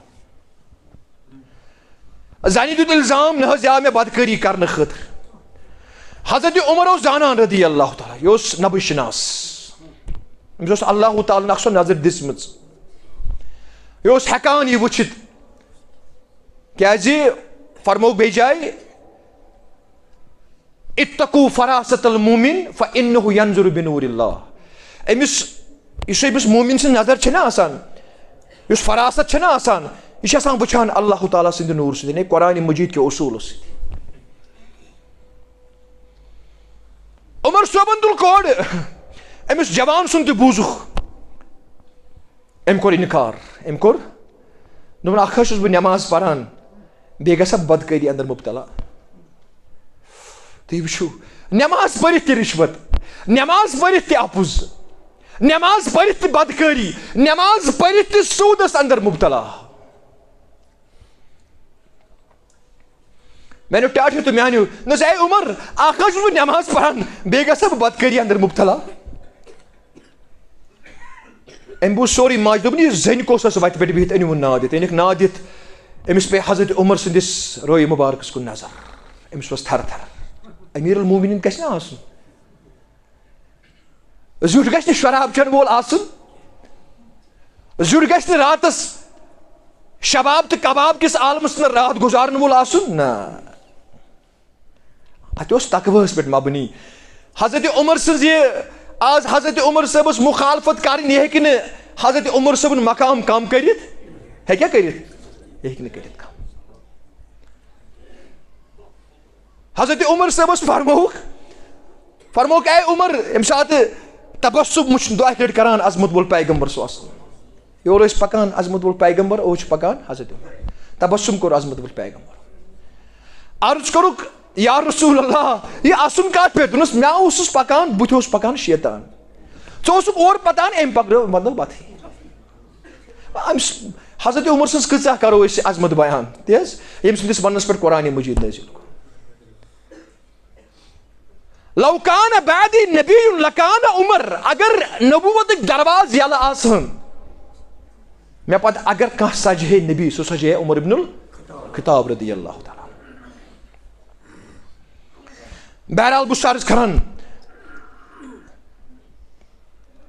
زنہِ دیُت الزام، "نہ حظ، یہِ آو مےٚ بدکٲری کرنہٕ خٲطرٕ۔" حضرت عمر اوس زانان رضی اللہ تعالیٰ، یہِ اوس نبی شناس، أمِس اوس اللہ تعالیٰ ہن اکھ سۄ نظر دِژمٕژ، یہِ اوس ہٮ۪کان یہِ وٕچھِتھ۔ کیازِ فرموو بیٚیہِ جایہِ، "اتقوا فراست المؤمن فانه ينظر بنور الله"۔ أمِس، یُس أمِس مومن سٕنٛز نظر چھےٚ نہ آسان، یُس فراست چھےٚ نہ آسان، یہِ چھِ آسان وٕچھان اللہ تعالیٰ سٕنٛدِ نوٗر سۭتۍ، یعنی قرآن مجید کہِ اصوٗلہٕ سۭتۍ۔ عمر صٲبن تُل کورِ، أمِس جوان سُنٛد تہِ بوٗزُکھ۔ أمۍ کوٚر اِنکار۔ أمۍ کوٚر، دوٚپُن، "اکھ حظ چھُس بہٕ نٮ۪ماز پران، بیٚیہِ گژھٕ بہٕ بدکٲری اندر مبتلا۔" تُہۍ وٕچھِو، نٮ۪ماز پٔرِتھ تہِ رِشوت، نٮ۪ماز پٔرِتھ تہِ اَپُز، نٮ۪ماز پٔرِتھ تہِ بدکٲری، نٮ۪ماز پٔرِتھ تہِ سوٗدس اندر مبتلا۔ میانیو ٹاٹھیو تہٕ میانیو، نہ حظ، اے عمر، اکھ حظ چھُس بہٕ نٮ۪ماز پران، بیٚیہِ گژھٕ بہٕ بدکٲری اندر مبتلا۔ أمۍ بوٗز سورُے ماجہِ، دوٚپُن، "یہِ زٔنۍ کۄس ٲس وَتہِ پٮ۪ٹھ بِہِتھ؟" أنِوُن ناد دِتھ، أنِکھ ناد دِتھ، أمِس پے حضرت عمر سٕنٛدِس رویہِ مُبارکَس کُن نظر۔ أمِس ؤژھ تھَرٕ تھَرٕ۔ امیر المومنین گژھِ نہ آسُن۔ زیُٹھ گژھِ نہٕ شراب چٮ۪ن وول آسُن۔ زیُٹھ گژھِ نہٕ راتَس شباب تہٕ کباب کِس عالمَس منٛز راتھ گُزارَن وول آسُن۔ نہ۔ اتہِ اوس تقویٰ ہس پٮ۪ٹھ مبنی۔ حضرت عمر سٕنٛز یہِ، آز حضرت عمر صٲبس مخالفت کرٕنۍ، یہِ ہیٚکہِ نہٕ حضرت عمر صٲبُن مقام کم کٔرِتھ۔ ہیٚکیٛاہ کٔرِتھ؟ یہِ ہیٚکہِ نہٕ کٔرِتھ کم۔ حضرت عمر صٲبس فرمووُکھ، فرمووُکھ، "اے عمر"، ییٚمہِ ساتہٕ تبسم وُچھ دۄیہِ لٹہِ کران عظمت وول پیغمبر صلی اللہ علیہ وسلم۔ یورٕ ٲسۍ پکان عظمت وول پیغمبر، اوس چھُ پکان حضرت عمر۔ تبسم کوٚر عظمت وول پیغمبر۔ عرض کوٚرُکھ، "یا رسول اللہ، یہِ اَسُن کتھ پٮ۪ٹھ؟" دوٚپنَس، "مےٚ اوسُس پکان، بُتھِ اوس پکان شیطان۔ ژٕ اوسُکھ اورٕ پکان، أمۍ پکنٲو مطلب پتہٕ۔" أمِس حضرت عمر سٕنٛز کۭژاہ کرو أسۍ عظمت بیان، تی حظ، ییٚمہِ سٕنٛدِس وننَس پٮ۪ٹھ قرآن مجید نٲزِل گوٚو۔ "لو کان بعدی نبی لکان عمر"، اگر نبوتٕکۍ دروازٕ یلہٕ آسہٕ ہن، مےٚ پتہٕ اگر کانٛہہ سجہِ ہے نبی، سُہ سجہِ ہے عمر ابن الخطاب رضی اللہ تعالیٰ عنہ۔ بہرحال، بہٕ چھُس عرض کران،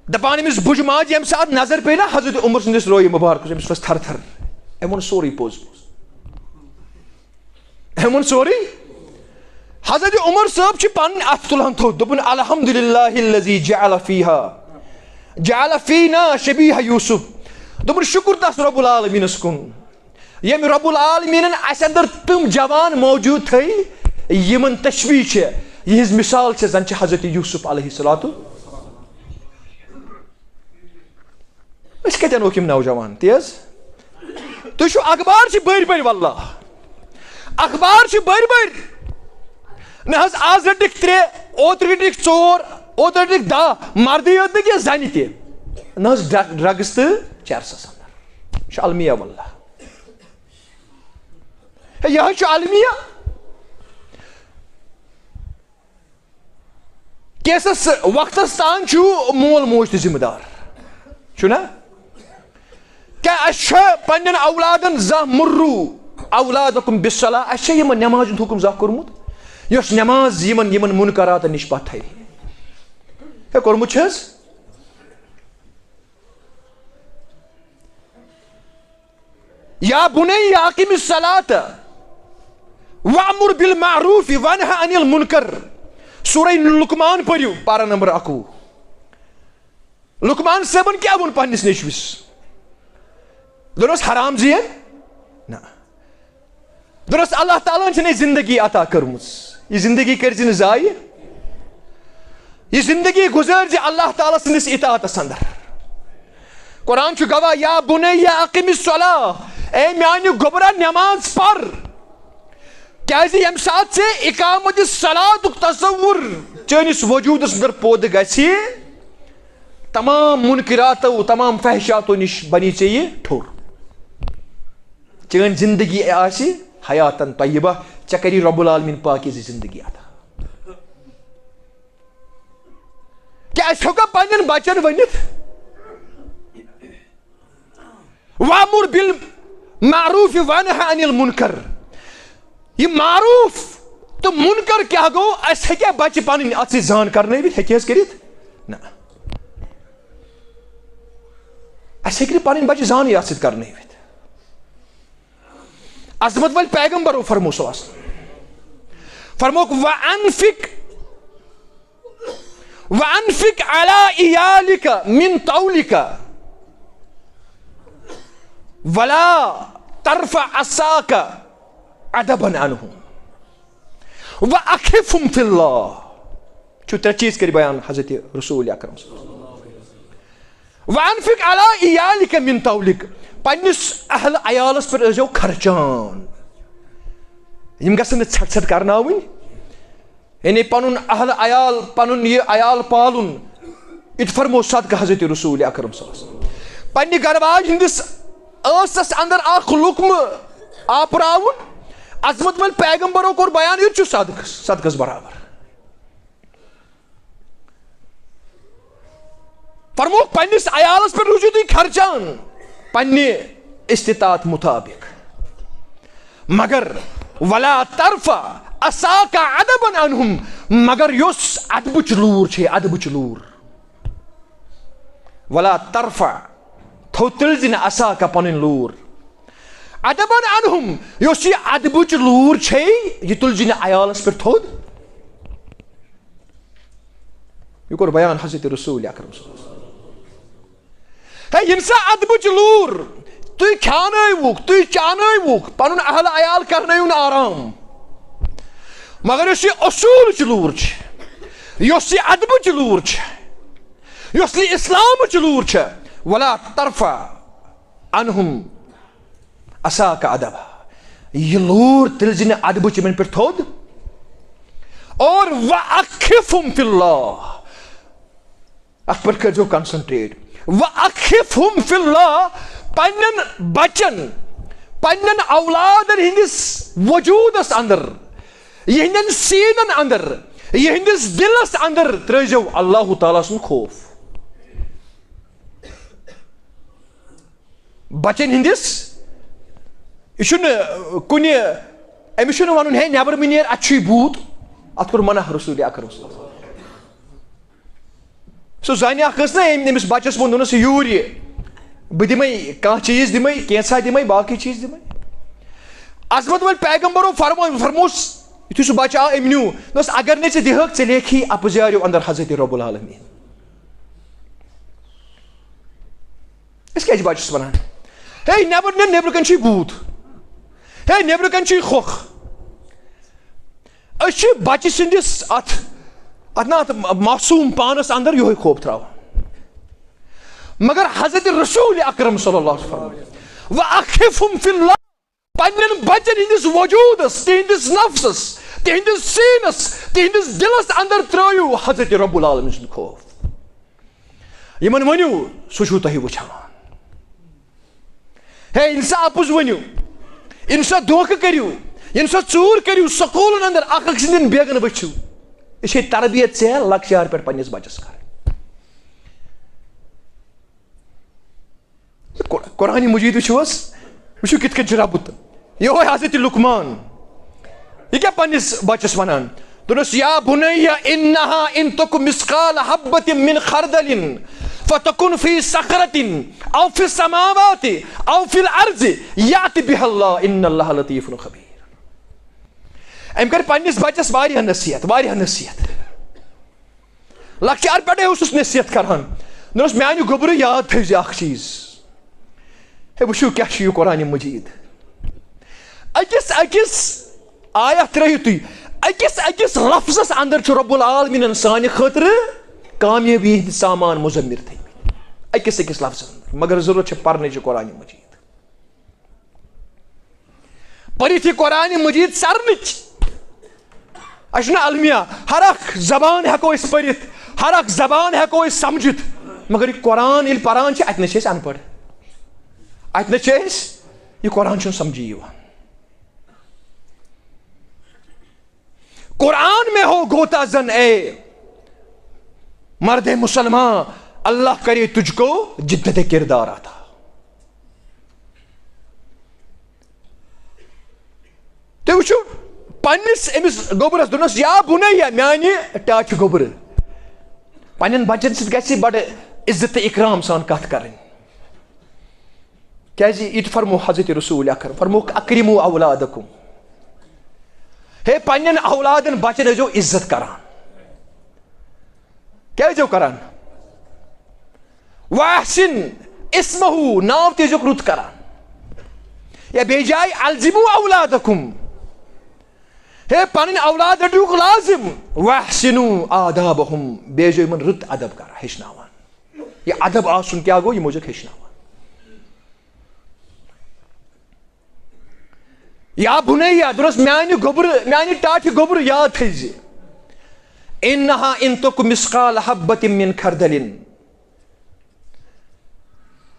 دپان أمِس بُجہِ ماجہِ ییٚمہِ ساتہٕ نظر پیٚیہِ نا حضرت عمر سٕنٛدِس رویہِ مبارکس، أمِس وَس تھر تھر۔ أمۍ ووٚن سورُے پوٚز پوٚز۔ أمۍ ووٚن سورُے۔ حضرت عمر صٲب چھِ پنٕنۍ اَتھٕ تُلان تھوٚد، دوٚپُن، "الحمدللہ الذی جعل فیہا، جعل فینا شبیہ یوسف۔" دوٚپُن، "شُکُر تَس رب العالمیٖنَس کُن، ییٚمۍ رب العالمیٖنَن اَسہِ اندر تِم جوان موجود تھٲے، یِمن تشبیہ چھِ، یِہنٛز مثال چھِ، زن چھِ حضرت یوسف علیہ الصلوۃ۔" أسۍ کتٮ۪ن اوکھ یِم نوجوان تیز؟ تُہۍ چھِو اخبار چھِ بٔرۍ بٔرۍ، واللہ اخبار چھِ بٔرۍ بٔرۍ۔ نہ حظ، آز رٔٹِکھ ترٛےٚ، اوترٕ رٔٹِکھ ژور، اوترٕ رٔٹِکھ دَہ، مردٕے یوت نہٕ کینٛہہ، زنہِ تہِ۔ نہ حظ، ڈر-، ڈرگس تہٕ چرسس اندر۔ یہِ چھُ المیہ، واللہ۔ ہے، یہِ حظ چھُ المیہ۔ کیسس وقتس تام چھُ مول موج تہِ ذمہٕ دار، چھُنہ؟ کیٛاہ اَسہِ چھا پننٮ۪ن اولادن زانٛہہ، "مروا اولادکم بالصلاۃ"، اَسہِ چھا یِمن نٮ۪مازِ ہُنٛد حُکم زانٛہہ کوٚرمُت؟ یۄس نٮ۪ماز یِمن، یِمن منکراتن نِش پتھ تھاوِ۔ ہے، کوٚرمُت چھِ حظ؟ یا بنی اقم الصلاۃ وامر بالمعروف وانہ عن المنکر۔ سورہ لقمان پٔرِو، پارہ نمبر اَکوُہ۔ لقمان صٲبن کیٛاہ ووٚن پننِس نیٚچوِس؟ دوٚپنس، "حرام زین نہ۔" دوٚپنس، "اللہ تعالیٰ ہن چھنہٕ یہِ زندگی عطا کٔرمٕژ، یہِ زندگی کٔرۍ زِ نہٕ ضایع، یہِ زندگی گُزٲرۍ زِ اللہ تعالیٰ سٕنٛدِس اطاعتس اندر۔" قرآن چھُ گواہ، "یا بنی اقم الصلاۃ"، اے میانہِ گوٚبرا، نماز پر۔ کیازِ ییٚمہِ ساتہٕ ژےٚ اقامت صلاتُک تصور چٲنِس وجوٗدس اندر پٲدٕ گژھِ، تمام منکراتو، تمام فحشاتو نِش بنی ژےٚ یہِ ٹھوٚر۔ چٲنۍ زندگی آسہِ حیاتن طیبہ، ژےٚ کری رب العالمین پاکیزٕ زندگی عطا۔ کیٛاہ أسۍ ہیٚکو پننٮ۪ن بچن ؤنِتھ، "وامر بالمعروف وانہ عن المنکر"؟ یہِ معروف تہٕ منکر کیٛاہ گوٚو؟ اَسہِ ہیٚکیٛاہ بچہِ پنٕنۍ اتھ سۭتۍ زان کرنٲوِتھ؟ ہیٚکہِ حظ کٔرِتھ؟ نہ۔ اَسہِ ہیٚکہِ نہٕ پنٕنۍ بچہِ زانٕے اتھ سۭتۍ کرنٲوِتھ۔ عظمت وٲلۍ پیغمبرو فرمو صلی اللہ علیہ وسلم، فرموک، "وانفق، وانفق علی عیالک من طولک، ولا ترفع عصاک ادبا عنہم، واخفهم فی اللہ۔" چھُ ترٛےٚ چیٖز کٔرۍ بیان حضرت رسول اکرم صلی اللہ علیہ وسلم۔ "وانفق علی عیالک من طولک"، پننِس اہل عیالس پٮ۪ٹھ ٲسۍزیو خرچان۔ یِم گژھن نہٕ ژھٹھ ژھٹھ کرناوٕنۍ۔ یعنی پنُن اہل عیال، پنُن یہِ عیال پالُن، یہِ تہِ فرمو صدقہٕ حضرت رسول اکرم صلی اللہ علیہ وسلم۔ پننہِ گرٕ واجہِ ہٕنٛدِس ٲسس اندر اکھ لقمہٕ آپراوُن۔ عظمت وٲلۍ پیغمبرو کوٚر بیان، یہِ تہِ چھُ صدقس، صدقس برابر۔ فرمووُکھ، پننِس عیالس پٮ۪ٹھ روٗزِو تُہۍ خرچان پننہِ استطاعت مطابق، مگر ولا ترفع عصاک ادبا عنہم، مگر یۄس ادبٕچ لوٗر چھے، ادبٕچ لوٗر، ولا ترفع، تھوٚد تُلۍ زِ نہٕ عصاک، پنٕنۍ لوٗر، ادبا عنہم، یۄس یہِ ادبٕچ لوٗر چھے، یہِ تُلۍ زِ نہٕ عیالس پٮ۪ٹھ تھوٚد۔ یہِ کوٚر بیان حضرت رسول اکرم صلی اللہ علیہ وسلم۔ ہے، یِم سا ادبٕچ لوٗر، تُہۍ کھیانٲوُکھ، تُہۍ چانٲوُکھ، پنُن اہل عیال کرنٲوُن آرام، مگر یۄس یہِ اصوٗلٕچ لوٗر چھِ، یۄس یہِ ادبٕچ لوٗر چھِ، یۄس یہِ اسلامٕچ لوٗر چھِ، ولا ترفع عنہم عصاک ادبا، یہِ لوٗر تُلۍ زِ نہٕ ادبٕچ یِمن پٮ۪ٹھ تھوٚد۔ اور واخفهم فی اللہ، اتھ پٮ۪ٹھ کٔرۍزیو concentrate۔ واخفهم فی اللہ، پننٮ۪ن بچن، پننٮ۪ن اولادن ہٕنٛدِس وجوٗدس اندر، یِہنٛدٮ۪ن سیٖنن اندر، یِہنٛدِس دِلس اندر ترٲوزیو اللہ تعالیٰ سُنٛد خوف۔ بچن ہٕنٛدِس، یہِ چھُنہٕ کُنہِ، أمِس چھُنہٕ ونُن، "ہے، نٮ۪بر مہٕ نیر، اتہِ چھُے بھوٗت"۔ اتھ کوٚر منع رسول اکرم صلی اللہ علیہ وسلم۔ سُہ زنہِ اکھ ٲس نا، أمۍ، أمِس بچس ووٚن، دوٚپنس، "یوٗرۍ یہِ، بہٕ دِمے کانٛہہ چیٖز، دِمے کینٛژھا، دِمے باقٕے چیٖز دِمے۔" عظمت وٲلۍ پیغمبرو فرمو-، فرموس، یُتھُے سُہ بچہٕ آو، أمۍ نیوٗ۔ دوٚپُس، "اگر نہٕ ژٕ دِہکھ، ژےٚ لیکھی اپزیاریو اندر حضرت رب العالمین۔" أسۍ کیٛازِ چھِ بچس ونان، "ہے، نٮ۪بر نیر، نٮ۪برٕ کنہِ چھُے بھوٗت، ہے، نٮ۪برٕ کنہِ چھُے خوکھ"؟ أسۍ چھِ بچہٕ سٕنٛدِس اتھ، اتھ نا، اتھ معصوم پانس اندر یِہوٚے خوف تراوان۔ مگر حضرت رسول اکرم صلی اللہ علیہ وسلم فرمایہِ، "وأخفهم في الله"، پننٮ۪ن بچن ہٕنٛدِس وجودس، تِہنٛدِس نفسس، تِہنٛدِس سیٖنس، تِہنٛدِس دلس اندر ترٲیِو حضرت رب العالمین سُنٛد خوف۔ یِمن ؤنِو، سُہ چھُو تۄہہِ وٕچھان۔ ہے، ییٚلہِ سا اَپُز ؤنِو، ییٚلہِ سا دھوکہٕ کٔرِو، ییٚلہِ سا ژوٗر کٔرِو، سکوٗلن اندر اکھ أکۍ سٕنٛدٮ۪ن بیگن ؤچھِو۔ یہِ چھے تربیت ژےٚ لۄکچار پٮ۪ٹھ پننِس بچس کرٕنۍ۔ قر-، قرآن مجید وٕچھِو حظ، وٕچھِو کِتھ کٔنۍ چھُ ربُت۔ یِہوٚے حضرت لقمان۔ یہِ کیٛاہ پننِس بچس ونان؟ دوٚپنس، "یا بنی انها ان تک مثقال حبة من خردل فتکن فی صخرة او فی السماوات او فی الارض یأت بها اللہ ان اللہ لطیف خبیر۔" أمۍ کٔر پننِس بچس واریاہ نصیحت، واریاہ نصیحت۔ لۄکچار پٮ۪ٹھے اوسُس نصیحت کران۔ دوٚپنس، "میانہِ گوٚبرٕ، یاد تھٲوزِ اکھ چیٖز۔" ہے، وٕچھِو کیٛاہ چھُ یہِ قرآن مجید۔ أکِس أکِس آیت ترٲیِو تُہۍ، أکِس أکِس لفظس اندر چھُ رب العالمینن سانہِ خٲطرٕ کامیٲبی ہٕنٛدۍ سامان مُضمر تھٲومٕتۍ۔ أکِس أکِس لفظس اندر، مگر ضروٗرت چھِ پرنٕچ قرآن مجید۔ پٔرِتھ یہِ قرآن مجید سرنٕچ۔ اَسہِ چھُنہٕ المیہ، ہر اکھ زبان ہٮ۪کو أسۍ پٔرِتھ، ہر اکھ زبان ہٮ۪کو أسۍ سمجھِتھ، مگر یہِ قرآن ییٚلہِ پران چھِ، اَتہِ نَس چھِ أسۍ ان پڑھ، اَتہِ نَس چھِ أسۍ، یہِ قرآن چھُنہٕ سمجھی یِوان۔ قرآن میں ہو غوطہ زن اے مرد مسلمان، اللہ کرے تجھ کو جدت کردار عطا۔ تُہۍ وٕچھِو، پننِس أمِس گوٚبرس دوٚپنس، "یا بُنَیہ"، میانہِ ٹاٹھہِ گوٚبرٕ۔ پننٮ۪ن بچن سۭتۍ گژھِ بڑٕ عزت تہٕ اکرام سان کتھ کرٕنۍ۔ کیازِ یہِ تہِ فرمو حضرت رسول اکرم، فرموکھ، "اکرموا اولادکم"۔ ہے، پننٮ۪ن اولادن، بچن ٲسۍزیو عزت کران۔ کیازِ ٲسۍزیو کران؟ "واحسن اسمہ"، ناو تہِ ٲسۍزیوکھ رُت کران۔ یا بیٚیہِ جایہِ، "الزموا اولادکم"۔ ہے، پنٕنۍ اولاد رٔٹِوکھ لازم۔ "واحسنوا آدابہم"، بیٚیہِ ٲسۍزیو یِمن رٕت ادب کران، ہیٚچھناوان۔ یہِ ادب آسُن کیٛاہ گوٚو، یِم ٲسۍزیوکھ ہیٚچھناوان۔ یا بُنَیہ، دوٚپنس، میانہِ گوٚبرٕ، میانہِ ٹاٹھہِ گوٚبرٕ، یاد تھٲیزِ۔ "انہا ان تک مثقال حبۃ من خردل"۔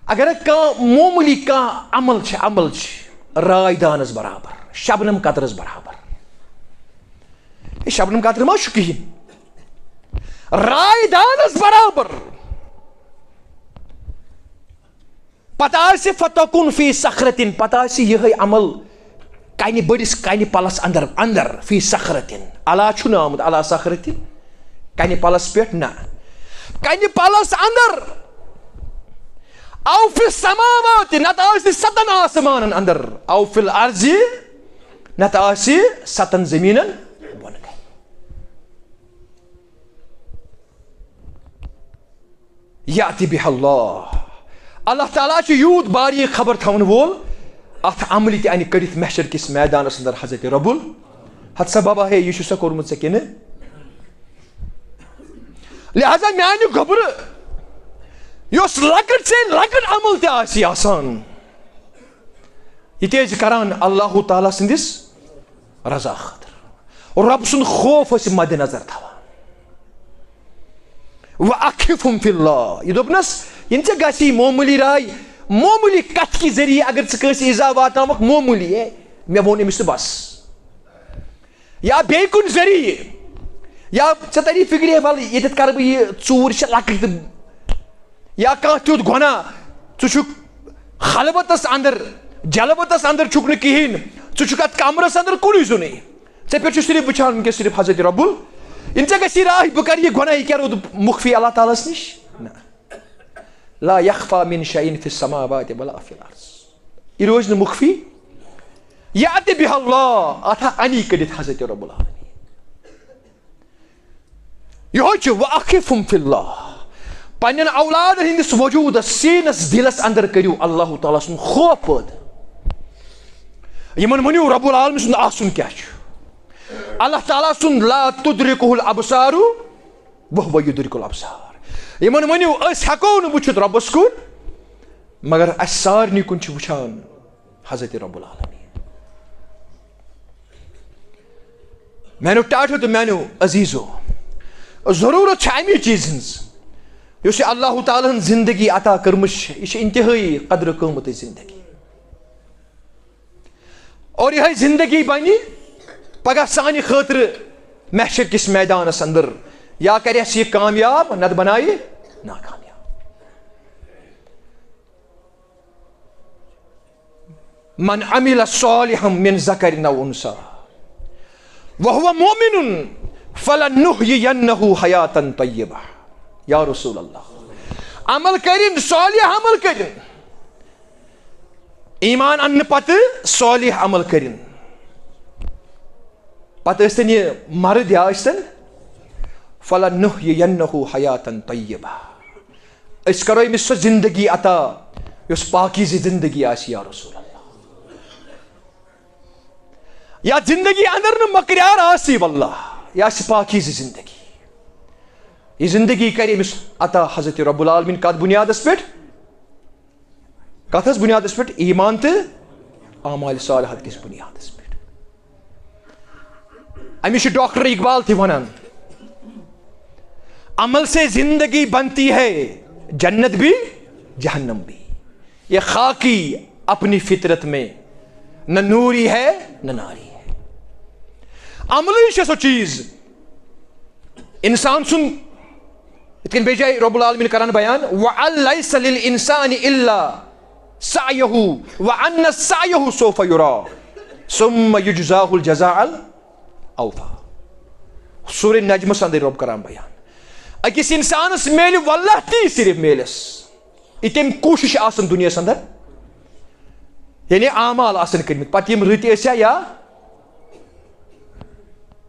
اگر کانٛہہ معموٗلی کانٛہہ عمل چھِ، عمل چھِ رائے دانس برابر، شبنم قطرس برابر۔ ہے، شبنم قطرٕ ما چھُ کِہیٖنۍ؟ رائے دانس برابر۔ پتہٕ آسہِ فتکن فی صخرتن، پتہٕ آسہِ یِہوٚے عمل کنہِ، بٔڑِس کنہِ پلس اندر، اندر، فی صخرتن۔ علی چھُنہٕ آمُت، علی صخرتن، کنہِ پلس پٮ۪ٹھ نہ، کنہِ پلس اندر۔ او فی السماوات، نتہٕ آسہِ ستن آسمانن اندر۔ او فی الارض، نتہٕ آسہِ ستن زمینن بۄنہٕ کنہِ۔ یأت بها اللہ۔ اللہ تعالیٰ چھُ یوٗت باریٖک خبر تھاون وول، اتھ عملہِ تہِ انہِ کٔڑِتھ محشر کِس میدانس اندر حضرت رب ال-، ہتہٕ سا بابا، ہے، یہِ چھُ سا کوٚرمُت ژےٚ کِنہٕ؟ لہذا میانہِ گوٚبرٕ، یۄس لۄکٕٹ سے لۄکٕٹ عمل تہِ آسہِ آسان، یہِ تہِ ٲسۍ کران اللہ تعالیٰ سٕنٛدِس رضا خٲطرٕ۔ رۄب سُنٛد خوف ٲسۍ مدِ نظر تھاوان۔ "وأخفهم في الله"، یہِ دوٚپنس، یِم ژےٚ گژھی معموٗلی راے، معموٗلی کتھ کہِ ذٔریعہٕ اگر ژٕ کٲنٛسہِ ایٖزا واتناوکھ، معموٗلی، ہے، مےٚ ووٚن أمِس تہٕ بس۔ یا بیٚیہِ کُنہِ ذٔریعہٕ، یا ژےٚ تری فکرِ، ہے، ول، ییٚتٮ۪تھ کرٕ بہٕ یہِ ژوٗر، یہِ چھےٚ لۄکٕٹ تہٕ یا کانٛہہ تیُتھ گۄناہ، ژٕ چھُکھ خلوتس اندر، جلوتس اندر چھُکھ نہٕ کِہیٖنۍ، ژٕ چھُکھ اتھ کمرس اندر کُنُے زوٚنُے، ژےٚ پٮ۪ٹھ چھُ صرف وٕچھان وٕنکیٚس صرف حضرت رب ال-، یِنہٕ ژےٚ گژھی راے بہٕ کرٕ یہِ گۄناہ، یہِ کیٛاہ روٗد مُخفی اللہ تعالیٰ ہَس نِش؟ نہ۔ لا یخفی من شیء فی السماوات ولا فی الارض۔ یہِ روزِ نہٕ مُخفی۔ یأت بہا اللہ، اتھ ہا انی کٔڑِتھ حضرت رب العالمین۔ یِہوٚے چھُ وأخفهم فی اللہ۔ پننٮ۪ن اولادن ہٕنٛدِس وجوٗدس، سیٖنس، دِلس اندر کٔرِو اللہ تعالیٰ سُنٛد خوف پٲدٕ۔ یِمن ؤنِو رب العالمین سُنٛد آسُن کیٛاہ چھُ۔ اللہ تعالیٰ سُنٛد لا تدرکہ الابصار وہو یدرک الابصار۔ یِمن ؤنِو، أسۍ ہٮ۪کو نہٕ وٕچھِتھ رۄبس کُن، مگر اَسہِ سارنٕے کُن چھُ وٕچھان حضرت رب العالمین۔ میانیو ٹاٹھیو تہٕ میانیو عزیزو، ضروٗرت چھِ اَمی چیٖزِ ہٕنٛز، یۄس یہِ اللہ تعالیٰ ہن زندگی عطا کٔرمٕژ چھِ۔ یہِ چھِ انتہٲئی قدر قۭمتٕچ زندگی۔ اور یِہے زندگی بنہِ پگاہ سانہِ خٲطرٕ محشر کِس میدانس اندر۔ یا کرِ اَسہِ یہِ کامیاب، نتہٕ بنایہِ ناکامیاب۔ من عمل صالحا من ذکر او انثی وہو مؤمن فلنحیینہ حیاتا طیبہ۔ یا رسول اللہ، عمل کٔرِن، صالح عمل کٔرِن، ایمان اننہٕ پتہٕ صالح عمل کٔرِن، پتہٕ ٲسۍتن یہِ مرد یا ٲسۍتن، فلنحیینہ حیاتا طیبہ، أسۍ کرو أمِس سۄ زندگی عطا یۄس پاکیزٕ زندگی آسہِ۔ یا رسول اللہ، یا زندگی اندر نہٕ مکریار آسہِ، واللہ، یہِ آسہِ پاکیزٕ زندگی۔ یہِ زندگی کرِ أمِس عطا حضرت رب العالمین۔ کتھ بنیادس پٮ۪ٹھ؟ کتھ حظ بنیادس پٮ۪ٹھ؟ ایمان تہٕ اعمال صالحات کِس بنیادس پٮ۪ٹھ۔ أمِس چھُ ڈاکٹر اقبال تہِ ونان، عمل سے زندگی بنتی ہے، جنت بھی جہنم بھی، یہ خاکی اپنی فطرت میں، نہ نوری ہے نہ ناری ہے۔ عملٕے چھےٚ سۄ چیٖز، انسان سُنٛد، یِتھ کٔنۍ بیٚیہِ جایہِ رب العالمین کران بیان، وَأَن لَيْسَ لِلْإِنسَانِ إِلَّا سَعْيُهُ وَأَنَّ سَعْيَهُ سَوْفَ يُرَى ثُمَّ يُجْزَاهُ الْجَزَاءَ الْأَوْفَى۔ سورہ نجمس اندر رب کران بیان، أکِس انسانس میلہِ واللہ تی صرف میلس، یہِ تٔمۍ کوٗشش آسن دُنیاہس اندر، یعنی اعمال آسن کٔرمٕتۍ، پتہٕ یِم رٕتۍ ٲسیا یا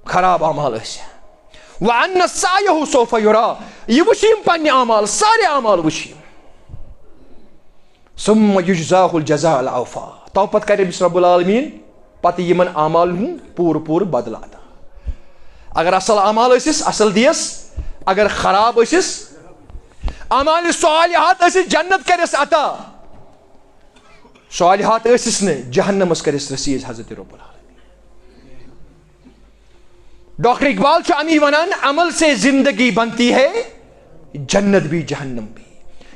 خراب اعمال ٲسۍ۔ وَأَنَّ سَعْيَهُ سَوْفَ يُرَى، یہِ وٕچھِ یِم پننہِ اعمال، سارے اعمال وٕچھِ یِم۔ ثُمَّ يُجْزَاهُ الْجَزَاءَ الْأَوْفَى، تو پتہٕ کرِ أمِس رب العالمین پتہٕ یِمن اعمالن ہُنٛد پوٗرٕ پوٗرٕ بدلہٕ عطا۔ اگر اصل اعمال ٲسِس، اصل دیس، اگر خراب ٲسِس، اعمال صالحات ٲسِس، جنت کرٮ۪س عطا۔ صالحات ٲسِس نہٕ، جہنمس کرٮ۪س رسیز حضرت رب العالمین۔ ڈاکٹر اقبال چھُ امی ونان، عمل سے زندگی بنتی ہے، جنت بھی جہنم بھی،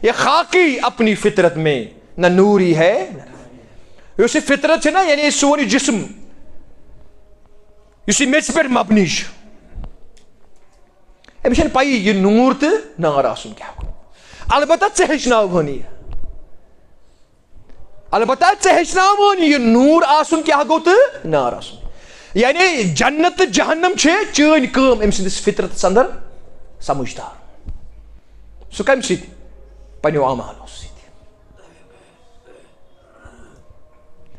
یہ خاکی اپنی فطرت میں نہ نوری ہے نہ۔ یۄس یہِ فطرت چھِ نا، یعنی سون یہِ جسم، یُس یہِ میٚژِ پٮ۪ٹھ مبنی چھُ، أمِس چھَنہٕ پَیی یہِ نوٗر تہٕ نار آسُن کیٛاہ گوٚو۔ البتہ ژےٚ ہیٚچھناوہون یہِ۔ البتہ ژےٚ ہیٚچھناوہون یہِ نوٗر آسُن کیٛاہ گوٚو تہٕ نار آسُن۔ یعنی جنت تہٕ جہنم چھِ چٲنۍ کٲم أمۍ سٕنٛدِس فطرتس اندر سمجھدار۔ سُہ کَمہِ سۭتۍ؟ پنٛنیو اعمالو سۭتۍ۔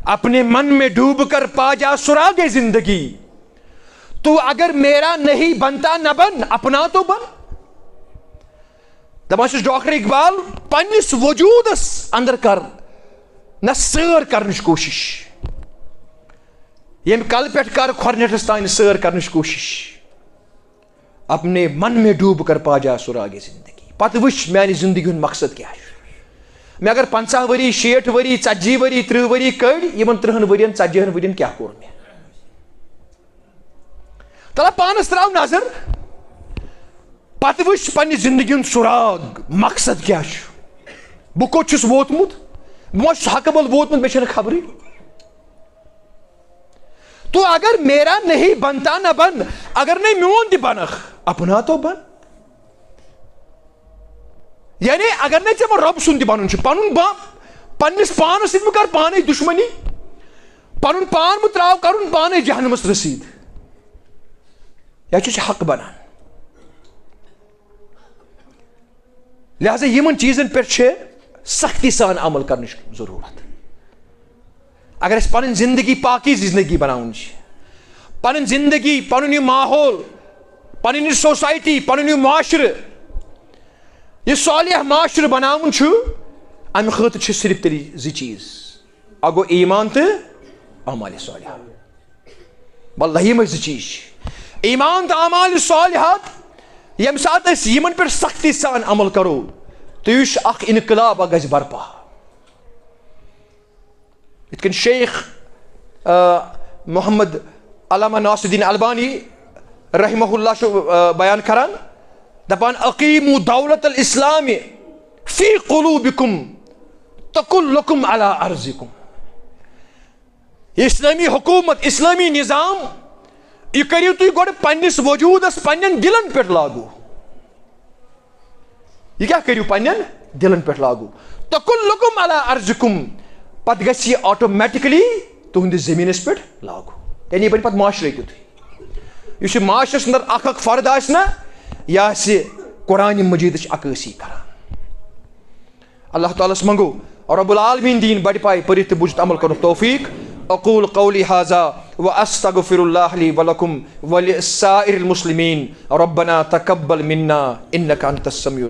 اپنے من میں ڈوب کر پا جا سراغ زندگی، تو اگر میرا نہیں بنتا نہ بن، اپنا تو بن۔ دپان چھُس ڈاکٹر اقبال، پننِس وجوٗدس اندر کر نہ سٲر کرنٕچ کوٗشش، ییٚمہِ کلہٕ پٮ۪ٹھ کر کھۄرنٮ۪ٹھس تام سٲر کرنٕچ کوٗشش۔ اپنے من میں ڈوب کر پا جا سراغ زندگی۔ پتہٕ وٕچھ میانہِ زندگی ہُنٛد مقصد کیٛاہ چھُ۔ مےٚ اگر پنٛژاہ ؤری، شیٹھ ؤری، ژتجی ؤری، ترٕٛہ ؤری کٔڑۍ، یِمن ترٕٛہن ؤرین، ژتجی ہن ؤرین کیٛاہ کوٚر مےٚ؟ تَلہ پانس تراو نظر، پتہٕ وٕچھ پننہِ زندگی ہُنٛد سراغ، مقصد کیٛاہ چھُ؟ بہٕ کوٚت چھُس ووتمُت؟ بہٕ ما چھُس حقہٕ بل ووتمُت، مےٚ چھنہٕ خبرٕے۔ تو اگر میرا نہیں بنتا نہ بن، اگر نہٕ میون تہِ بنکھ، اپنا تو بن۔ یعنی اگر نہٕ ژےٚ وۄنۍ رۄب سُنٛد تہِ بنُن چھُ، پنُن با-، پننِس پانس سۭتۍ مہٕ کر پانے دشمنی، پنُن پان مہٕ تراو کرُن پانے جہنمس رسید۔ یا چھُ حق بنان۔ لہذا یِمن چیٖزن پٮ۪ٹھ چھِ سختی سان عمل کرنٕچ ضروٗرت۔ اگر أسۍ پنٕنۍ زندگی پاکیزٕ زندگی بناوٕنۍ چھِ، پنٕنۍ زندگی، پنُن یہِ ماحول، پنٕنۍ یہِ سوسایٹی، پنُن یہِ معاشرٕ، یہِ صالح معاشرٕ بناوُن چھُ، امہِ خٲطرٕ چھِ صرف تیٚلہِ زٕ چیٖز، اکھ گوٚو ایمان تہٕ اعمال صالحہ۔ واللہ یِمے زٕ چیٖز چھِ، ایمان تہٕ اعمال صالحات۔ ییٚمہِ ساتہٕ أسۍ یِمن پٮ۪ٹھ سختی سان عمل کرو، تہٕ یہِ چھُ اکھ انقلاب اکھ گژھِ برپا۔ یِتھ کٔنۍ شیخ، آ، محمد علامہ ناصر الدین البانی رحمہ اللہ چھُ، آ، بیان کران، دپان، "اقیموا دولت الاسلام فی قلوبکم تکن لکم علی ارضکم۔" یہِ اسلٲمی حکوٗمت، اسلٲمی نظام، یہِ کٔرِو تُہۍ گۄڈٕ پننِس وجوٗدس، پننٮ۪ن دِلن پٮ۪ٹھ لاگوٗ۔ یہِ کیٛاہ کٔرِو پننٮ۪ن دِلن پٮ۪ٹھ لاگوٗ؟ تکن لکم علی ارضکم، پتہٕ گژھِ یہِ آٹومیٹکلی تُہنٛدِس زٔمیٖنس پٮ۪ٹھ لاگوٗ۔ یعنی یہِ بنہِ پتہٕ معاشرے تیُتھُے۔ یُس یہِ معاشرس اندر اکھ اکھ فرد آسہِ نا، یہِ آسہِ قرآن مجیدٕچ عکٲسی کران۔ اللہ تعالیٰ ہس منگو رب العالمین دین بڑِ پایہِ پٔرِتھ تہٕ بوٗزِتھ عمل کرنُک توفیق۔ اقول قولی هذا واستغفر الله لي ولكم ولسائر المسلمين۔ ربنا تقبل منا انك انت السميع